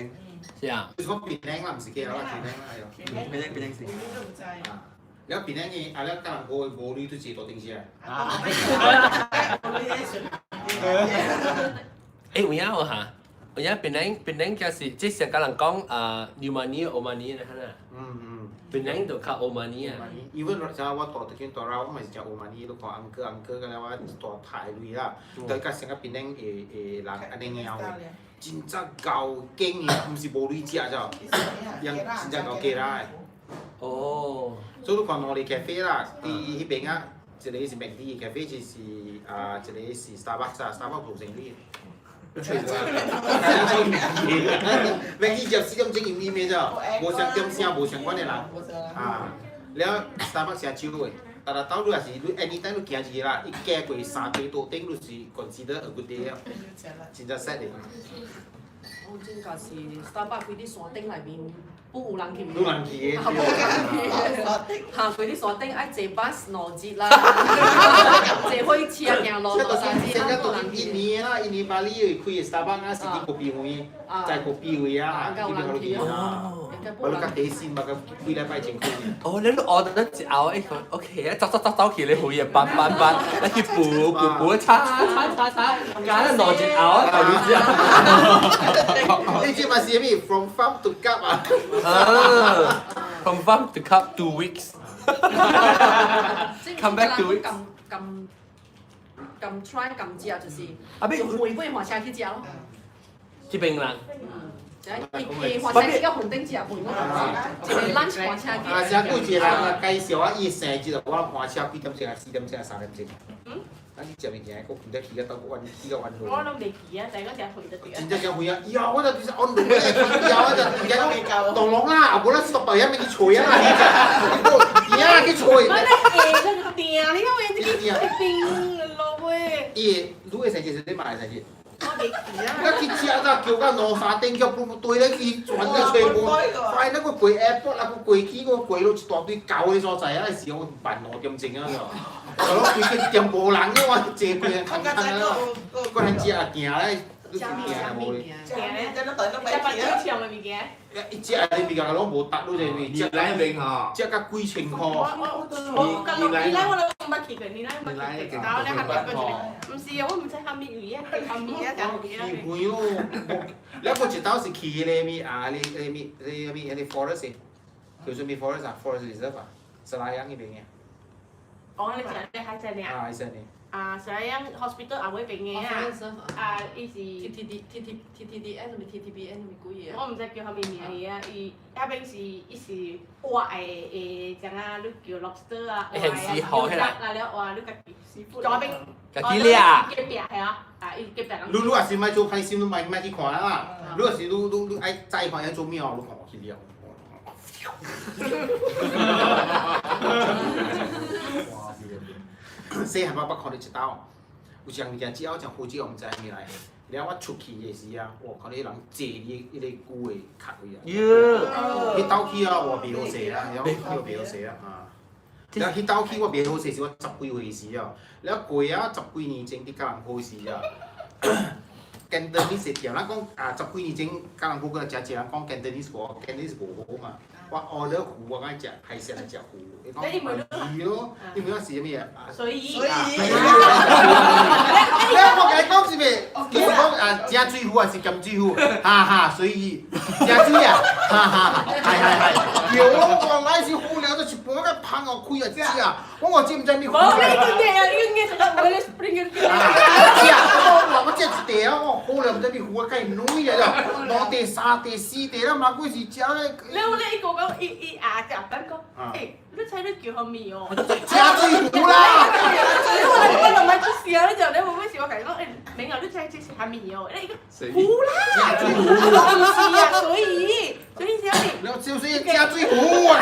是啊。就是講檳城啦，毋是假啦，檳城啦，檳城檳城是。啊，了檳城的啊了，甲人無無鐳對一個大電視啊。啊。欸，有影無哈？有影檳城檳城就是這上甲人講啊，牛馬尼、歐馬尼的哈啦。檳城就較歐馬尼啊。 Even 像我大伫大佬，我嘛是食歐馬尼，你看 uncle uncle 個了我一大排鐳啦，對甲成個檳城的的人按呢𠢕的，真正𠢕堅的，毋是無鐳食咋，樣真正𠢕雞啦的。哦。所以你看兩个咖啡啦，佇彼邊啊，一個是麥迪的咖啡，就是啊，一個是 Starbucks 啊，Starbucks 無生意。麥迪食4點鐘伊面咋，無相點聲無相關的人，啊，了 Starbucks 誠少的，逐日兜你若是你 anytime 你行一個啦，伊行過三塊多頂，你是 consider a good day 了，真正 sad 的。我真正是 Starbucks 開佇山頂內面，不有人去。有人去的。無人去。哈，開佇山頂愛坐 bus 2節啦，坐火車行路2、3節，現在都一年啦，一年巴厘開的 Starbucks 啊，是佇國邊位，在國邊位啊，去邊個去啊？我較低薪嘛，個幾禮拜前開。哦，你都 order 一後，欸，OK 啊，走走走走去你去啊，搬搬搬，你去補補補，擦擦擦擦，加咗2節後啊，就你知啊。你這嘛是啥物？From farm to cup 啊？啊，From farm to cup 2 weeks。 Come back 2 weeks。咁咁咁 try 咁食就是，啊，就每尾換車去食咯。這邊人。伊伊換車去到雲頂食，飯我一個 lunch 換車去。啊，上久一個人啊介紹啊，伊生日我換車幾點鐘啊？4點鐘啊？3點鐘？嗯。咱去食物件，閣毋知去到倒彎，去到彎路。我攏袂記啊，但係我食遠就對。真正誠遠啊！呀，我就就是按路咧，呀，我就唔驚講，當籠啦，後無咱 stop 遐免去揣啊啦，你只，啊去揣。我咧下那個定，你看我這個冰落尾。伊，你的生日是你媽的生日？我袂記啊。我去食咋，叫到2、3點，叫不對咧去轉咧揣無，快那個過 airport 啊，閣過去閣過落一大堆舊的所在啊，時候慢2點鐘啊，我規個店無人嘅，我坐規個空空啊，閣通食啊行咧，你是行無咧？行咧，食飯搶的物件。伊食的物件攏無值，你知無？你來邊吼？食甲幾千箍。我你來我都毋捌去過，你來毋捌去過，然後咧較過一個，毋是啊，我毋知蝦米位啊，蝦米啊，食物件。去遠咯，了閣一道是去彼个物啊，彼个物彼个物彼个 forest，叫做物 forest 啊，forest reserve 啊，Selayang 彼邊的。哦，你食咧較濟爾。啊，彼陣呢。啊，Selayang hospital 後尾邊的啊，啊，伊是 T T D T T T T D N 什麼 T T B N 什麼鬼嘢？我毋知叫啥物名伊啊，伊遐邊是伊是活的的，怎啊？你叫 lobster 啊，活的啊，牛啦了活，你家己左邊。家己掠。隔壁係啊，啊，伊隔壁人。你你若是莫做歹心，你莫莫去看啦。你若是你你你愛再看遐做咩哦？你看我去掠。細漢我捌看著一道，有一項物件只後誠好食，我毋知啥物來。了我出去的時啊，哇！看到彼人坐佇彼個龜的殼位啊，彼斗去啊，我袂好勢啦，了我袂好勢啊，啊！了彼斗去我袂好勢是我十幾歲時啊，了過啊十幾年前佇吉隆坡時啊，Cantonese 店，咱講啊十幾年前吉隆坡閣誠濟人講 Cantonese 無，Cantonese 無好嘛。我 order 魚，我愛食海鮮食魚。伊講魚咯，你問我是啥物啊？所以。所以。你我共伊講是咩？伊講啊，食水魚還是鹹水魚？哈哈，水魚。食水啊！哈哈，係係係。對咯，我講來是好料，就是半個芳哦開啊食啊，我我知毋知你。無，你應該啊，應該就講我咧 spring 嘅。啊，食，我我食一塊啊，我好料毋知你魚啊，介軟啊，兩塊、三塊、四塊啦，嘛鬼是食咧。你有咧伊個講伊伊啊，食飯講，欸，你猜你叫啥物哦？食水魚啦！我我慢慢出事啊！你就你會唔會是我同你講，欸，明啊，你猜這是啥物哦？你個魚啦，唔是啊，所以所以是啥物？你就是食水魚啊！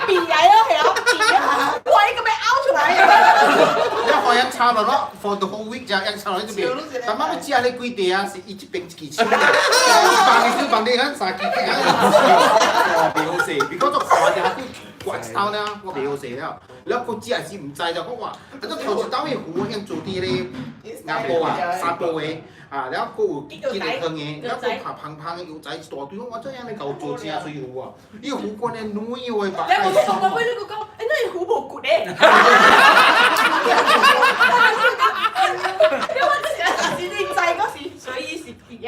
鼻來咯，係咯，鼻啊，我一個被拗出來。你看樣差落咯，for the whole week 就樣差落這邊。但媽你食咧幾塊啊？是伊這邊一支手。放的小放的，咱三支哇，袂好勢，比講做看著較刮一刀了，我袂好勢了。了閣食是毋知就講話，啊，這頭一刀的魚用做佇咧鴨埔啊，三埔的，啊，了閣有幾個湯的，了閣拍芳芳的油仔一大堆，我這樣咧𠢕做正水魚啊！伊魚骨咧軟的目。你無講講，你閣講，欸，那魚無骨的。你我這是你知嗰時，所以是鼻炎。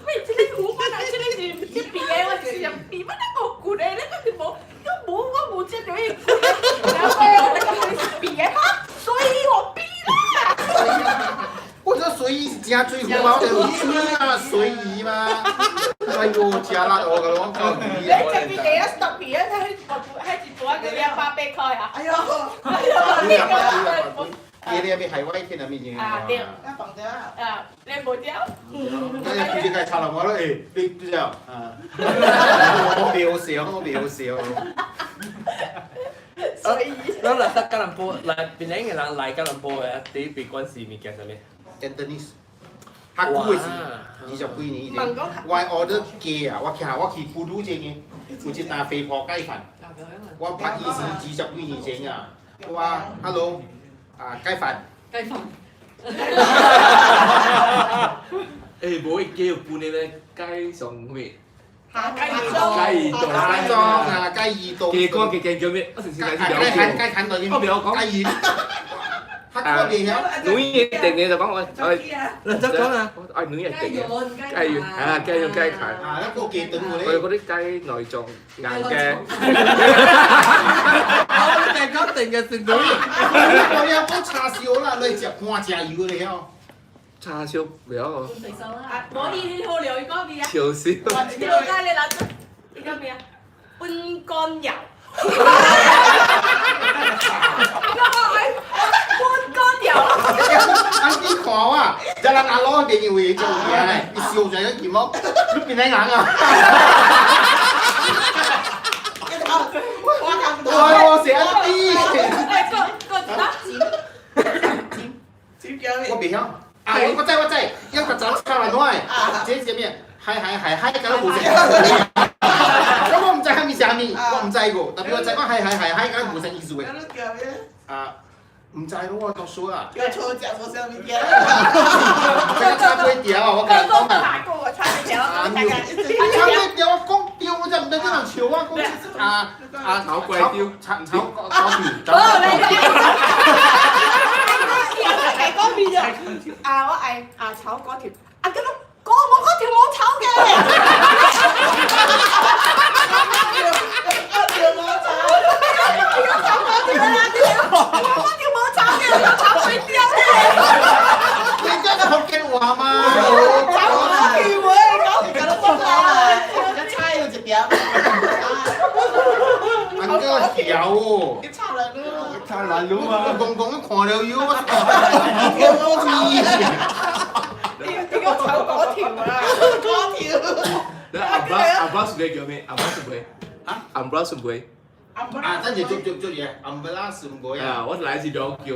喂，這個魚骨啊，這個是這鼻炎，我是用鼻乜都無骨的，你講是無，我無我無接到伊骨的，然後我講是鼻炎哈，所以我鼻啦。我這水魚是正水魚嘛，我就水啊水魚嘛。哎呦，食力哦，甲我講魚你食鼻第一 stop 鼻啊，睇喺一盤個280塊啊。哎呦，哎呦，你你咪海外天啊，咪嘢啊對，啊你無掉？你佢就該插落我咯，誒，你知啊？我袂好笑，我袂好笑。所以，咱來得吉隆坡來，檳城的人來吉隆坡的，第一筆關是物件啥物？Cantonese。較久的是20幾年以前，我 order 雞啊，我徛我去布魯這個，有一單肥婆雞飯，我捌伊是20幾年前啊，我 hello 啊雞飯。雞飯。欸，無伊雞有分的咧，雞上咩？雞雞魚雞裝啊，雞魚凍。雞肝雞雞叫咩？我上次來是了解。雞砍到我不要講。雞魚。我袂曉。女的定的就講我，你怎講啊？愛女的定的。雞魚啊，雞用雞砍。啊，那個雞腸有咧。我嗰啲雞內臟硬嘅。我你講定嘅是女。我了講叉燒啦，你食乾食油咧曉。叉燒袂曉。啊，無伊好料，伊講咩啊？超燒。你老街你嗱，伊講咩啊？本乾油。本乾油。啊，你看啊，一人阿老邊有位做嘢咧，伊燒出來個毛，你邊個人啊？我我寫啊啲。我袂曉。啊，我知我知，一個早餐來攞，這是咩？海海海海，敢若無啥。咁我毋知蝦米是蝦米，我毋知個，特別我知講海海海海，敢若無啥意思的。啊，毋知咯，我讀書啊。叫錯食無啥物件。這個炒粿條，我甲你講啊。炒粿條，炒粿條，我講對，我才毋知這人笑我講啊啊炒粿條，炒炒炒皮。講咩啊？啊，我愛啊炒粿條，啊咁樣講我粿條冇炒嘅。粿條冇炒，炒粿條啦，我粿條冇炒嘅，我炒粿條。你這個福建話嘛？炒粿條喎，講講得出來，一猜有一條。安個曉哦。你炒爛咯。炒爛咯嘛！公公看了有，我我你個炒粿條啊，粿條。你阿伯阿伯是咩叫咩？阿伯是咩？啊，阿伯是咩？啊，真係做做做嘢，阿伯拉是唔會啊！我來是兩叫。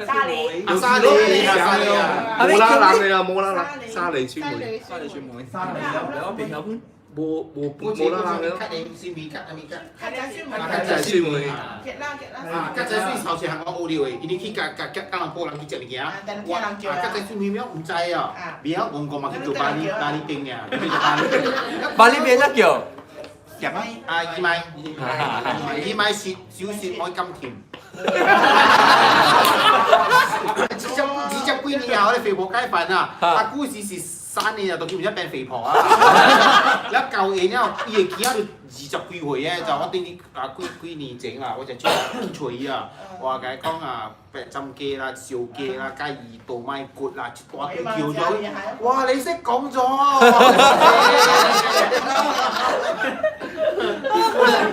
沙梨。啊，沙梨，沙梨啊！無啦啦的啊，無啦啦，沙梨酸梅。沙梨酸梅。沙梨啊，我袂曉本。無無無啦啦的。較濟酸梅，較啥物較？較濟酸梅。較濟酸梅。結啦結啦。啊，較濟酸頭一項我學了的，因為去甲甲甲吉隆坡人去食物件，我啊較濟酸梅了毋知啊，袂曉戇戇嘛去做巴厘巴厘冰爾，去做巴厘。巴厘冰怎叫？鹹啊！啊，薏米，薏米雪少雪愛甘甜。二十幾年後，你肥婆雞飯啊！阿姑時3年啊，到叫唔知變肥婆啊！你舊年了，伊會記啊，就20幾歲嘅，就我頂你啊幾幾年前啦，我就出去揣伊啊，我共伊講啊，白針雞啦、燒雞啦、加魚豆米骨啦，一大堆叫咗，哇！你識講咗，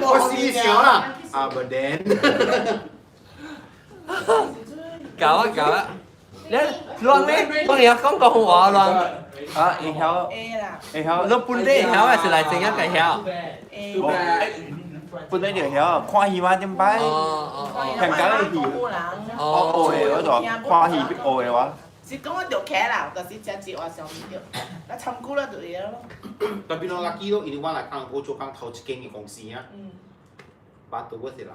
我試笑啦，啊不然，搞啊搞啊！你亂咧，我哋有講廣話亂。啊，會曉，會曉。你本地會曉還是來正一個曉？本地就曉，看戲嘛點擺？香港的戲，哦，學的嗰種，看戲學的話。是講我著起啦，就是食一話上面著，那參久了就會咯。特別我記咯，因為我來講，我做工頭一間的公司啊，巴肚我是啦。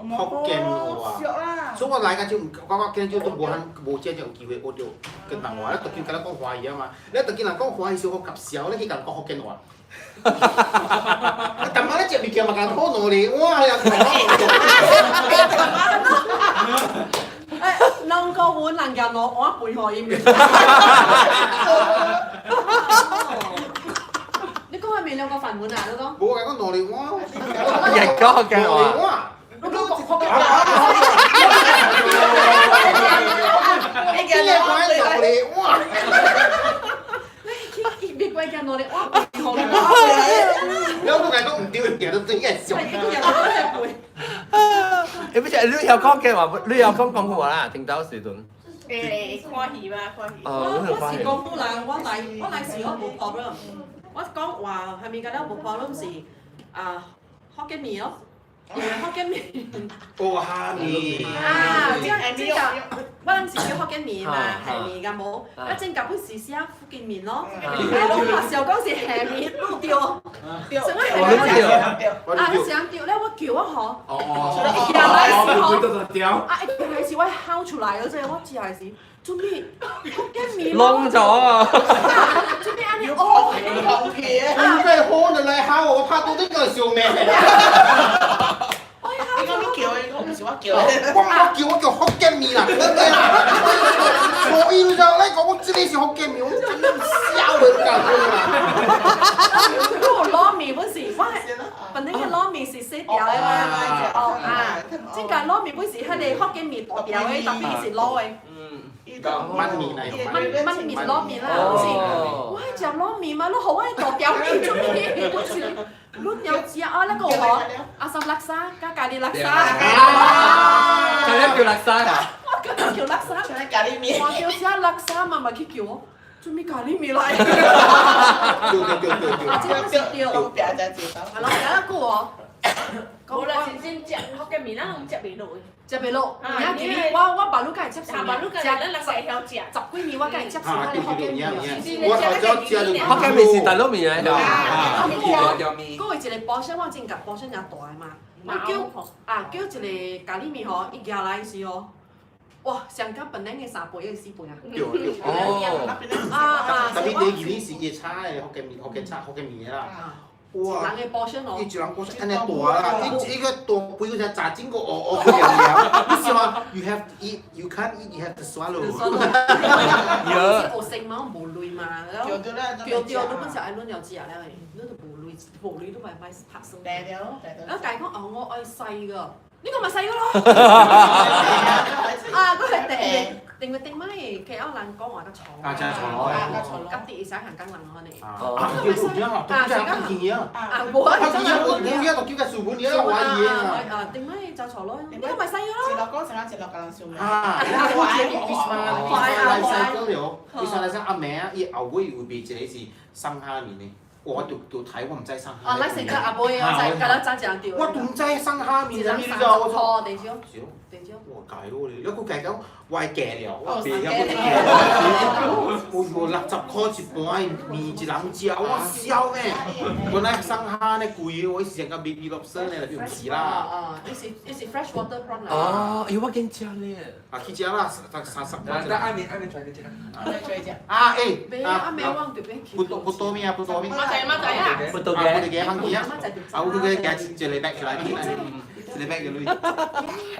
福建話，所以我來個就我今日就都無罕無這種機會學到跟人話，你特別跟人講華語啊嘛，你特別人講華語小可夾笑，你去共人講福建話。啊，淡仔你食物件嘛，共好努力，哇！又講。誒，兩個碗人家攞，我背何伊。你講係咪兩個飯碗啊？你講。無，我講努力我。日講福建話。你講福建話。你叫你講努力我。你去別鬼叫努力我背何伊。你我講唔對，日都真係笑。誒，不是，你有講嘅話，你有講廣東話啦，聽到時陣。誒，看戲嘛，看戲。哦，我是廣東人，我來時我無 problem。我講話係咪覺得無 problem 是啊福建麵咯，因為福建麵。哦，蝦麵。啊，這這個我諗是叫福建麵嘛，蝦麵敢無？啊，真夾本是寫福建麵咯。啊，我嘛想講是蝦麵，唔對。對。所以我蝦麵啊，你想對咧？我叫我吼。哦。一來時吼，啊，一來時我喊出來了，這我只係是。做咩福建麵？攏咗啊！做咩按呢？哦，你真係好你來喊我，我怕到呢個笑命。你講你叫的，我毋是我叫的。我叫我叫福建麵啦，對唔對啦？所以就你講我這個是福建麵，我真係笑你都搞錯啦。嗰個撈麵本是我係本來個撈麵是細條的嘛，哦啊，這個撈麵本是彼個福建麵大條的，特別是撈的。燜麵嚟，燜燜麵撈麵啦，是。我愛食撈麵嘛，你予我大條麵做咩？我是你了食啊，那個吼，阿三叻沙加咖喱叻沙。咖喱叫叻沙啊？我今日叫叻沙。咖喱麵。我叫食叻沙嘛，嘛去叫我，做咩咖喱麵來？對對對對對。啊，這個是對。係咯，有一個哦。無啦，真正食福建麵，咱攏食袂落。食袂落，而家我爸汝敢會接受？食咱人會曉食。十幾年我敢會接受彼个福建麵。我頭先食福建麵是大陸麵來的。啊，閣有一個包廂，我真夾包廂誠大个嘛。我叫啊叫一個咖喱麵吼，伊寄來時吼，哇，上較本來的3倍抑是4倍啊。對對。哦。啊啊！特別你二年是伊炒的福建麵，福建炒福建麵啦。哇！一人的包廂哦。伊一人包廂按呢大啦，伊一個大杯嗰隻炸整個烏烏去了。你想啊？You have to eat, you can't eat, you have to swallow。是學生嘛，無鐳嘛，然後叫叫你本是愛攆了食了的，你都無鐳，無鐳都袂歹拍算。然後家講哦，我愛細個，你講咪細個咯。啊，嗰係訂定個定咪，其實人講話較錯。啊，真係錯咯。家己會使行工人可能。啊，叫啊，啊，真係啊。啊，無啊，真係無啊，就叫個書本，你都懷疑啊。啊，定咪就錯咯，你講咪細個咯。一落講成一落個人想咩？啊，我來細個了，伊上來上阿妹啊，伊後尾有賣一個是送蝦麵的。我就睇我毋知送蝦麵。哦，咱成個阿妹啊，知，敢若早食著。我都毋知送蝦麵啥物，你知道？我錯，地少。地少。我解喎你，你閣計講我會加了，我袂曉閣加。哦喲，60箍一盤麵一人食，我痟呢。本來送蝦呢貴，我是成個baby lobster 呢，就毋是啦。哦，伊是伊是 fresh water prawn 啦。哦，哎，我緊食咧。啊，去食啦，30塊。但阿面阿面再去食。再食。啊，欸。袂啊，阿妹我特別去。不多不多麵啊，不多麵。我知嘛仔啊！葡萄啊，嘅葡萄嘅番茄啊，啊，我佢佢一個禮拜出來，一個禮拜嘅鐳。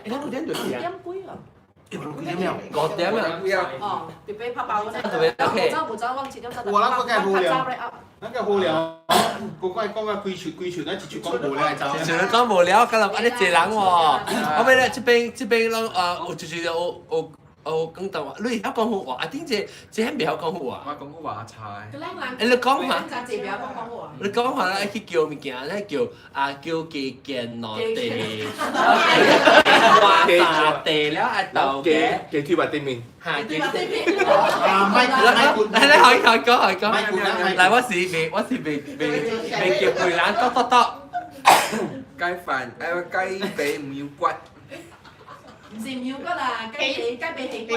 欸，咱幾點就是啊？點幾啊？幾點了？五點啊。哦，特別拍爆嗰陣。特別 OK。無走無走，我七點走。我諗嗰個無聊，那個無聊，個個講啊規喙規喙，咱一喙講無聊就。一喙講無聊，敢若按呢濟人喎。我尾咧，這邊這邊攏啊，有就是有有有廣東話，你會曉講福話？啊，頂這這很袂曉講福話。我講古話差。欸，你講下。你講下，愛去叫物件，咧叫啊叫雞健落地，話大地了啊豆嘅。雞腿肉對面。嚇，雞腿。啊，咪咪罐。來來，可以可以講可以講。來，我是未我是未未未叫貴人，剁剁剁。雞飯誒雞髀唔要骨。唔是唔要骨啊，雞髀雞髀起骨啊，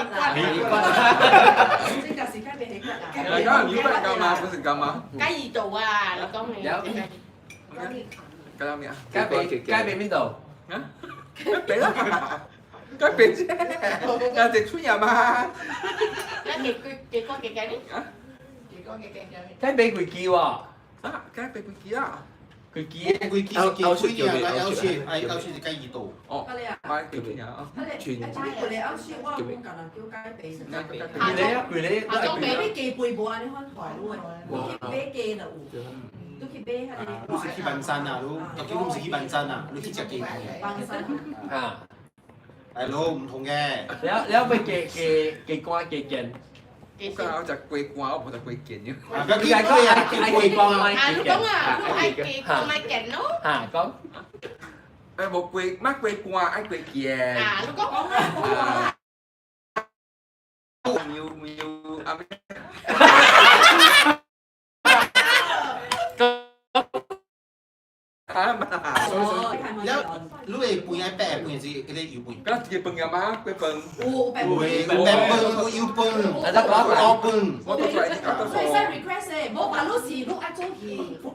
正就是雞髀起骨啊。大家唔要骨夠嘛？本身夠嘛？雞耳度啊，你講你。有。雞有咩啊？雞髀雞髀邊度？啊？雞髀啦，雞髀啫，有隻春入嘛？你幾幾幾個幾幾呢？啊？幾個幾幾幾？雞髀幾支喎？啊，雞髀幾支啊？幾支？幾支是雞腿啊？歐雪，哎，歐雪是雞耳朵。哦。買幾支啊？全。啊，這個嚟歐雪，我講舊人叫雞髀。幾個啊？幾個？下種買啲雞背無按呢款台路的，你去買雞就有。你去買遐個。你是去萬山啊？你究竟唔是去萬山啊？你去食雞腿。萬山。啊。大佬唔同嘅。了了，欲雞雞雞肝雞腱。我講我食雞肝，我無食雞腱嘅。啊，不要緊，愛雞肝啊，你講啊，你愛雞肝愛腱咯。嚇，講。誒，無雞，乜雞肝愛雞腱。啊，你講講啊。唔要唔要啊咩？啊嘛。了，你的飯愛白的飯是彼個油飯？敢一個飯啊嘛，雞飯。有白飯。有白飯，有油飯，有烏飯。我都出來，我所以使 request 的，無話你是你愛做戲，你講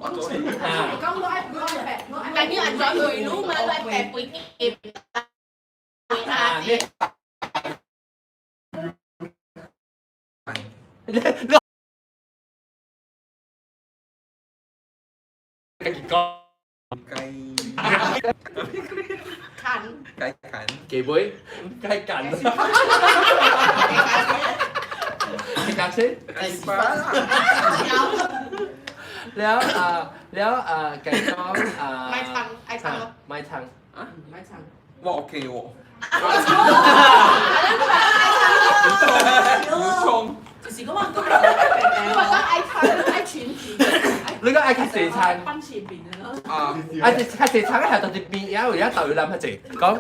你愛你愛白，你愛。但你愛轉回路嘛，你愛白飯雞。啊！你。你你講。雞。砍。雞砍。雞尾。雞筋。雞架車。雞屎忽。了啊了啊，雞講啊。買葱，愛葱咯。買葱。啊？買葱。我 OK 喎。葱。就是講我講你話講愛葱，愛全皮。你講愛較濟餐。放前邊的咯。啊！啊，較濟餐係到一邊，然後而家豆要諗較濟，講。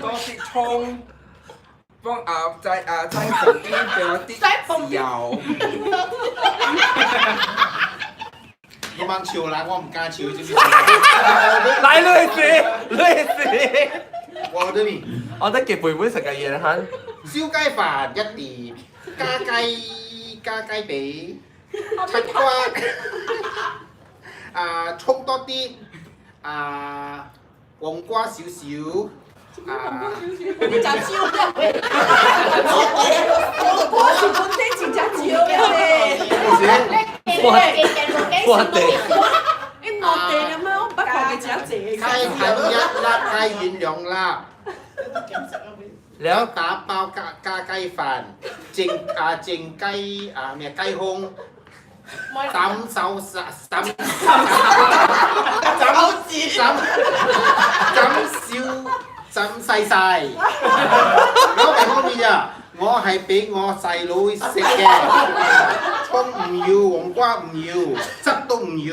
多啲葱，幫啊在啊在旁邊俾我啲油。我茫笑啦，我唔敢笑，就是。來，你死，你死。我得你。我得雞背本食嘅嘢啦。燒雞飯一碟，加雞加雞髀，七瓜，啊葱多啲，啊黃瓜少少，啊。你食少嘅，我是本身真食少嘅咧。我地，你落地咁樣，我唔捌看過食濟。雞粉一粒，雞丸兩粒。了打包加加雞飯，蒸啊蒸雞啊咩雞胸，斬手斬斬斬斬少斬細細。我係方面啊，我係俾我細佬食嘅，葱唔要，黃瓜唔要，汁都唔要，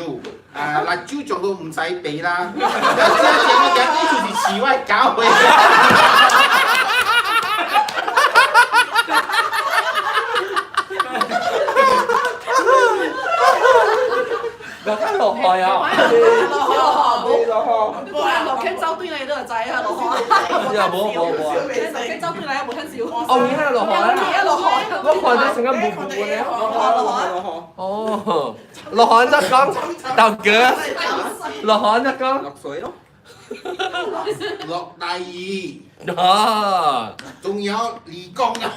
啊辣椒醬都唔使俾啦。一隻整嘅呢就是慈威搞嘅。落緊落海啊！落海落海，無啊，落肯走對來你就知啊，落海。又冇冇冇。落肯走對來無肯少。哦，你睇落海啊！落海。我看到成個霧霧咧。落海落海。哦，落海得講，豆哥，落海得講。落水咯。落大雨。哦。仲有離江啊！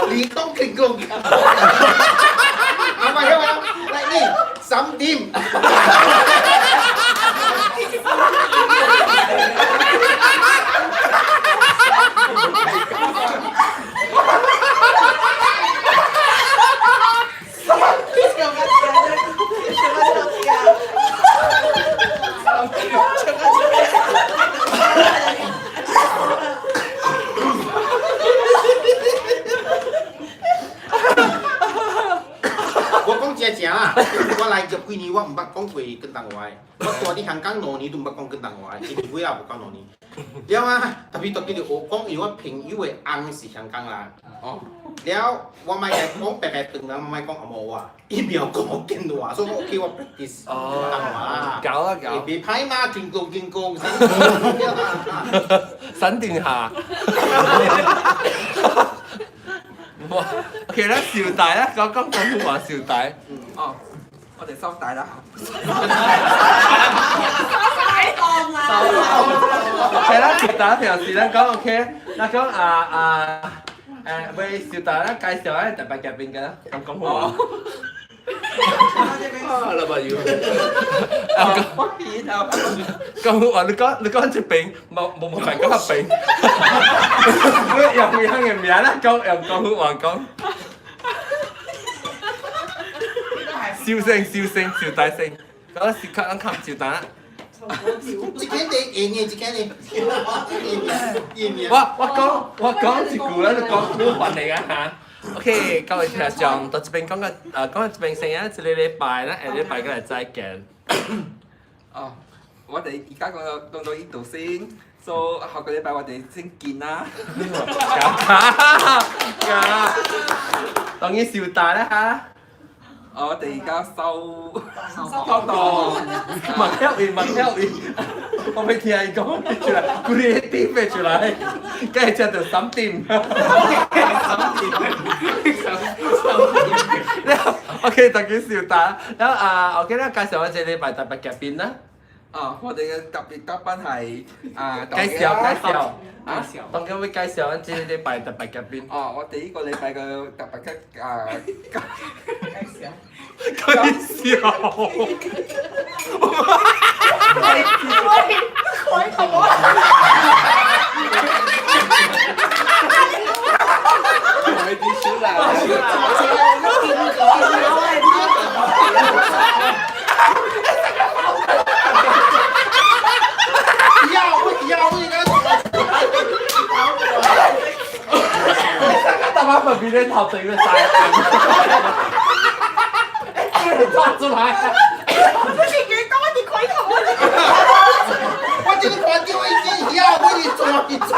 離江停工。阿媽聽話，嚟呢3點。我講真正啊，我來這幾年我毋捌講過廣東話，我住佇香港2年都毋捌講廣東話，一年尾也無講2年。了啊，特別特別就學講，因為我朋友的翁是香港人，哦，了我莫來講白白長人，莫講紅毛話，伊袂曉講福建話，所以我叫我 practice 廣東話。搞啊搞！袂歹嘛，進攻進攻，閃電俠。哇，OK 啦，小弟啦，講講廣東話，小弟。哦，我哋收帶啦。收帶檔啦。係啦，小弟平時咧講 OK，嗱講啊啊喂，小弟咧介紹下特別嘉賓嘅啦，講廣東話。啊，老闆要。我變啊！講話你講你講這邊，冇冇冇辦講那邊。你用樣嘅名啦，講用廣東話講。小聲小聲小大聲，講時刻咱看小大。這間地贏嘅，這間地。我我講我講一句啦，你講你還嚟啊嚇。OK，各位聽眾，到這邊講個講到這邊先啊，一個禮拜啦，下禮拜過來再見。哦，我哋而家講到講到呢度先，所以下個禮拜我哋先見啦。㗎，當然小大啦嚇。我哋而家收收檔，問曉伊，問曉伊，我未聽伊講出來，規個點飛出來，梗係食到3點。3點。OK，大家小大，然後啊，OK 啦，介紹我這禮拜特別嘉賓啦。哦，我哋嘅特別嘉賓係啊，介紹介紹啊，當今會介紹我這禮拜特別嘉賓。哦，我哋呢個禮拜嘅特別嘅啊，介紹。介紹。開頭我。我啲小啦。大媽旁邊咧頭對咧曬，抓出來。我自己講我哋開頭我。我這個看到伊真曉，我是抓伊抓。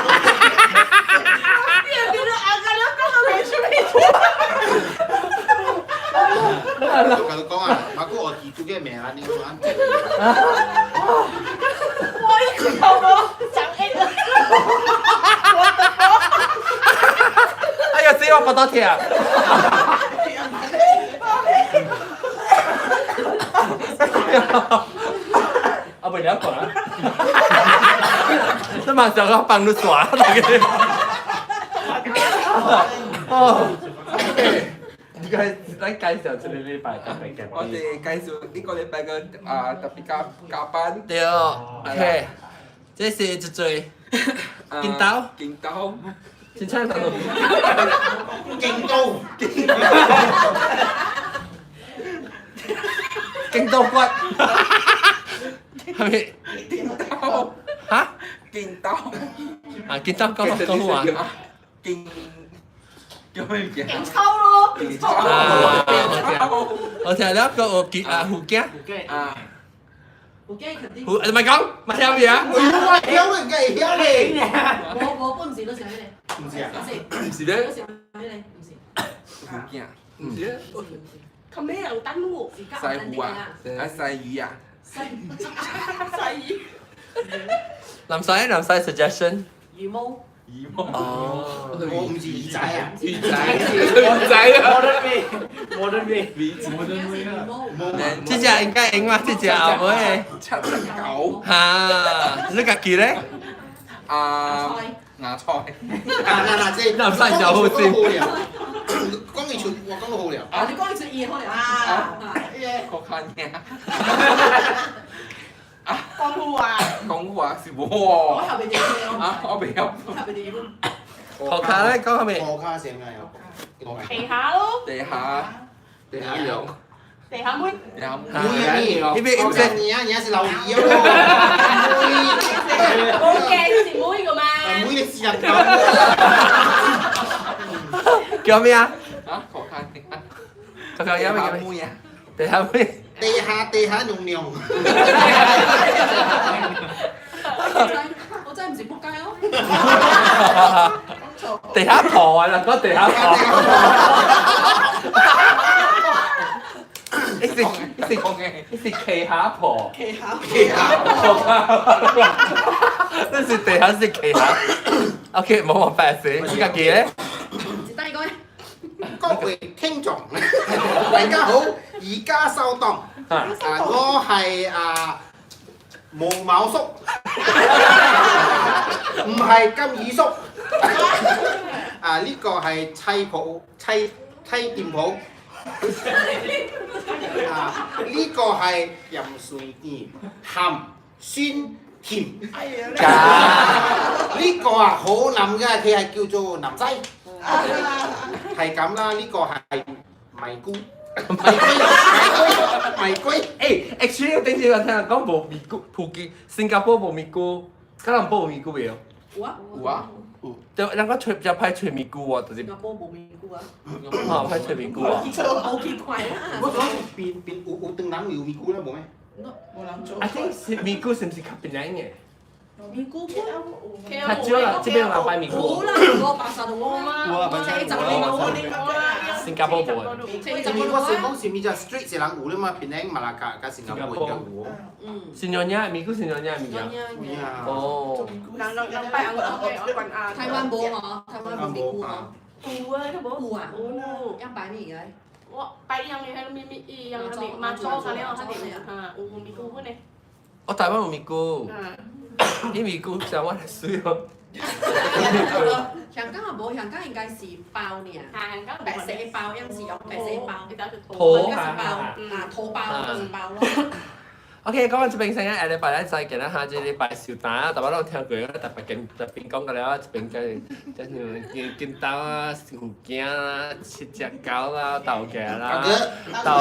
你又變到阿家你講到你出面。我甲你講啊，馬古學記住個名啊，你講安怎？我一開頭我長 A 了。哎呀，這我不到聽。啊，袂了講啊！你馬上要幫你刷，大家。哦，你介咱介紹這個禮拜特別嘉賓。我哋介紹呢個禮拜嘅啊特別嘉嘉賓。對，OK，這是一嘴金刀。金刀。真正講。金刀。勁到骨，係咪？勁刀嚇？勁刀啊！勁刀講講話。勁叫咩名？勁抽咯！勁抽。啊！我聽了個有結啊，胡鏡。啊。胡鏡肯定。胡唔係講，唔係曉咩啊？我曉，你梗係曉咧。我我本唔是都想咩咧？唔是啊？唔是。唔是咧？都想咩咧？唔是。胡鏡。唔是咧。佢咩人等我？西湖啊，啊西魚啊。西魚。林西林西 suggestion。羽毛。哦，我唔是魚仔啊，魚仔，魚仔啊，modern way，modern way， modern way 啊。這隻應該贏嘛？這隻後尾。779。哈，你家己咧？啊，芽菜。啊嗱嗱，這那唔使小好先。講一出，我講到好了。啊，你講一出伊好了啊。國看嘅。講好啊！講話是無喎。我後邊啲啊，我未曉。後邊啲學卡咧，講後面。學卡先啊！地下咯。地下，地下羊。地下妹。地下妹。呢邊唔識你啊，你是老二咯。冇嘅，是妹個嘛。妹你私人叫咩啊？啊，學卡。學卡有咩叫妹啊？地下妹。地下地下娘娘。我真係唔是仆街咯。地下婆啊，嗱，講地下婆。你是你是你是騎下婆。騎下。騎下婆。那是地下是騎下。OK，冇辦法死，你家己咧？一單講。各位聽眾，大家好，而家收檔。啊，我係啊毛毛叔，唔係金耳叔。啊，呢個係砌鋪砌砌店鋪。啊，呢個係鹽水甜鹹酸甜。呢個啊好南嘅，佢係叫做南西。係咁啦，呢個係米菇。米龜，米龜，欸，actually 我頂次我聽人講無咪菇，普吉新加坡無咪菇，吉隆坡無咪菇未有？有啊，有啊，有。就人講吹就派吹咪菇喎，就是。新加坡無咪菇啊。啊，派吹咪菇啊。好奇怪啊！我想變變有有當人有咪菇啦，無咩？無人做。 I think 是咪菇是毋是較便宜嘅？咪菇較少啦，這邊有人擺咪菇。有啦，我巴沙都有啊。有啊，巴沙有啊。新加坡無啊。咪我先講是咪就 street 是人有啦嘛？檳城、馬拉加、加新加坡應該有。嗯。新娘娘咪菇，新娘娘咪啊。哦。人人人擺紅嘅，台灣無嗬，台灣無咪菇嗬。有啊，都無。有啊。有。樣擺咪嘅？我擺樣嘅，係咪咪一樣係咪？媽祖嗰了，係咪？啊，有咪菇呢？我台灣有咪菇。伊咪菇上我來水哦。香港也無，香港應該是包爾，白色的包，樣是用白色的包，頭應該是包，啊，頭包就是包咯。 OK，講到這邊先啊，下禮拜咱再見啦，下這禮拜小單啊，大家攏聽過，特別跟特別講過了，這邊個這像金金刀啊、虎鏡啦、七隻狗啦、豆莢啦、豆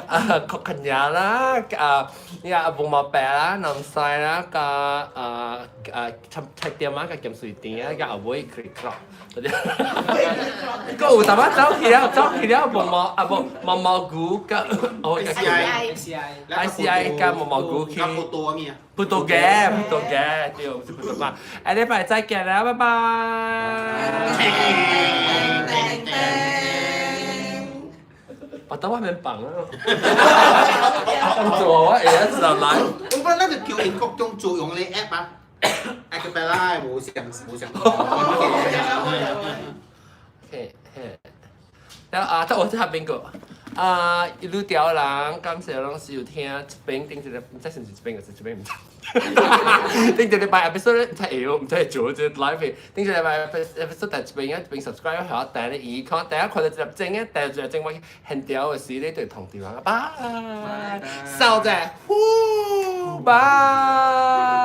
啊、曲肯牙啦、啊，呀毛毛白啦、南西啦、加啊啊七七點啊、加鹹水甜啊、加後尾 click 咯，嗰啲。個有淡仔走去了，走去了，毛毛啊無毛毛菇加哦 ICI。ICI 加毛毛菇去，葡萄嘅，葡萄嘅，對，唔是葡萄嘛。下禮拜再見啦，拜拜。把到外面綁啊！做我會知道來。我本來就叫因各種作用的 app 啊，Acapella 無上無上。嘿嘿，然後啊，我這下邊個。啊！一路調人，感謝攏是有聽這邊頂一個，毋知是毋是這邊，還是這邊毋知。頂一禮拜 episode 毋知會曉，毋知會做這個 live。頂一禮拜 episode 第一邊啊，這邊 subscribe 予我訂咧，伊看第一看到一粒鐘嘅，第二粒鐘我現調的時咧就通知我。拜，收者，呼，拜。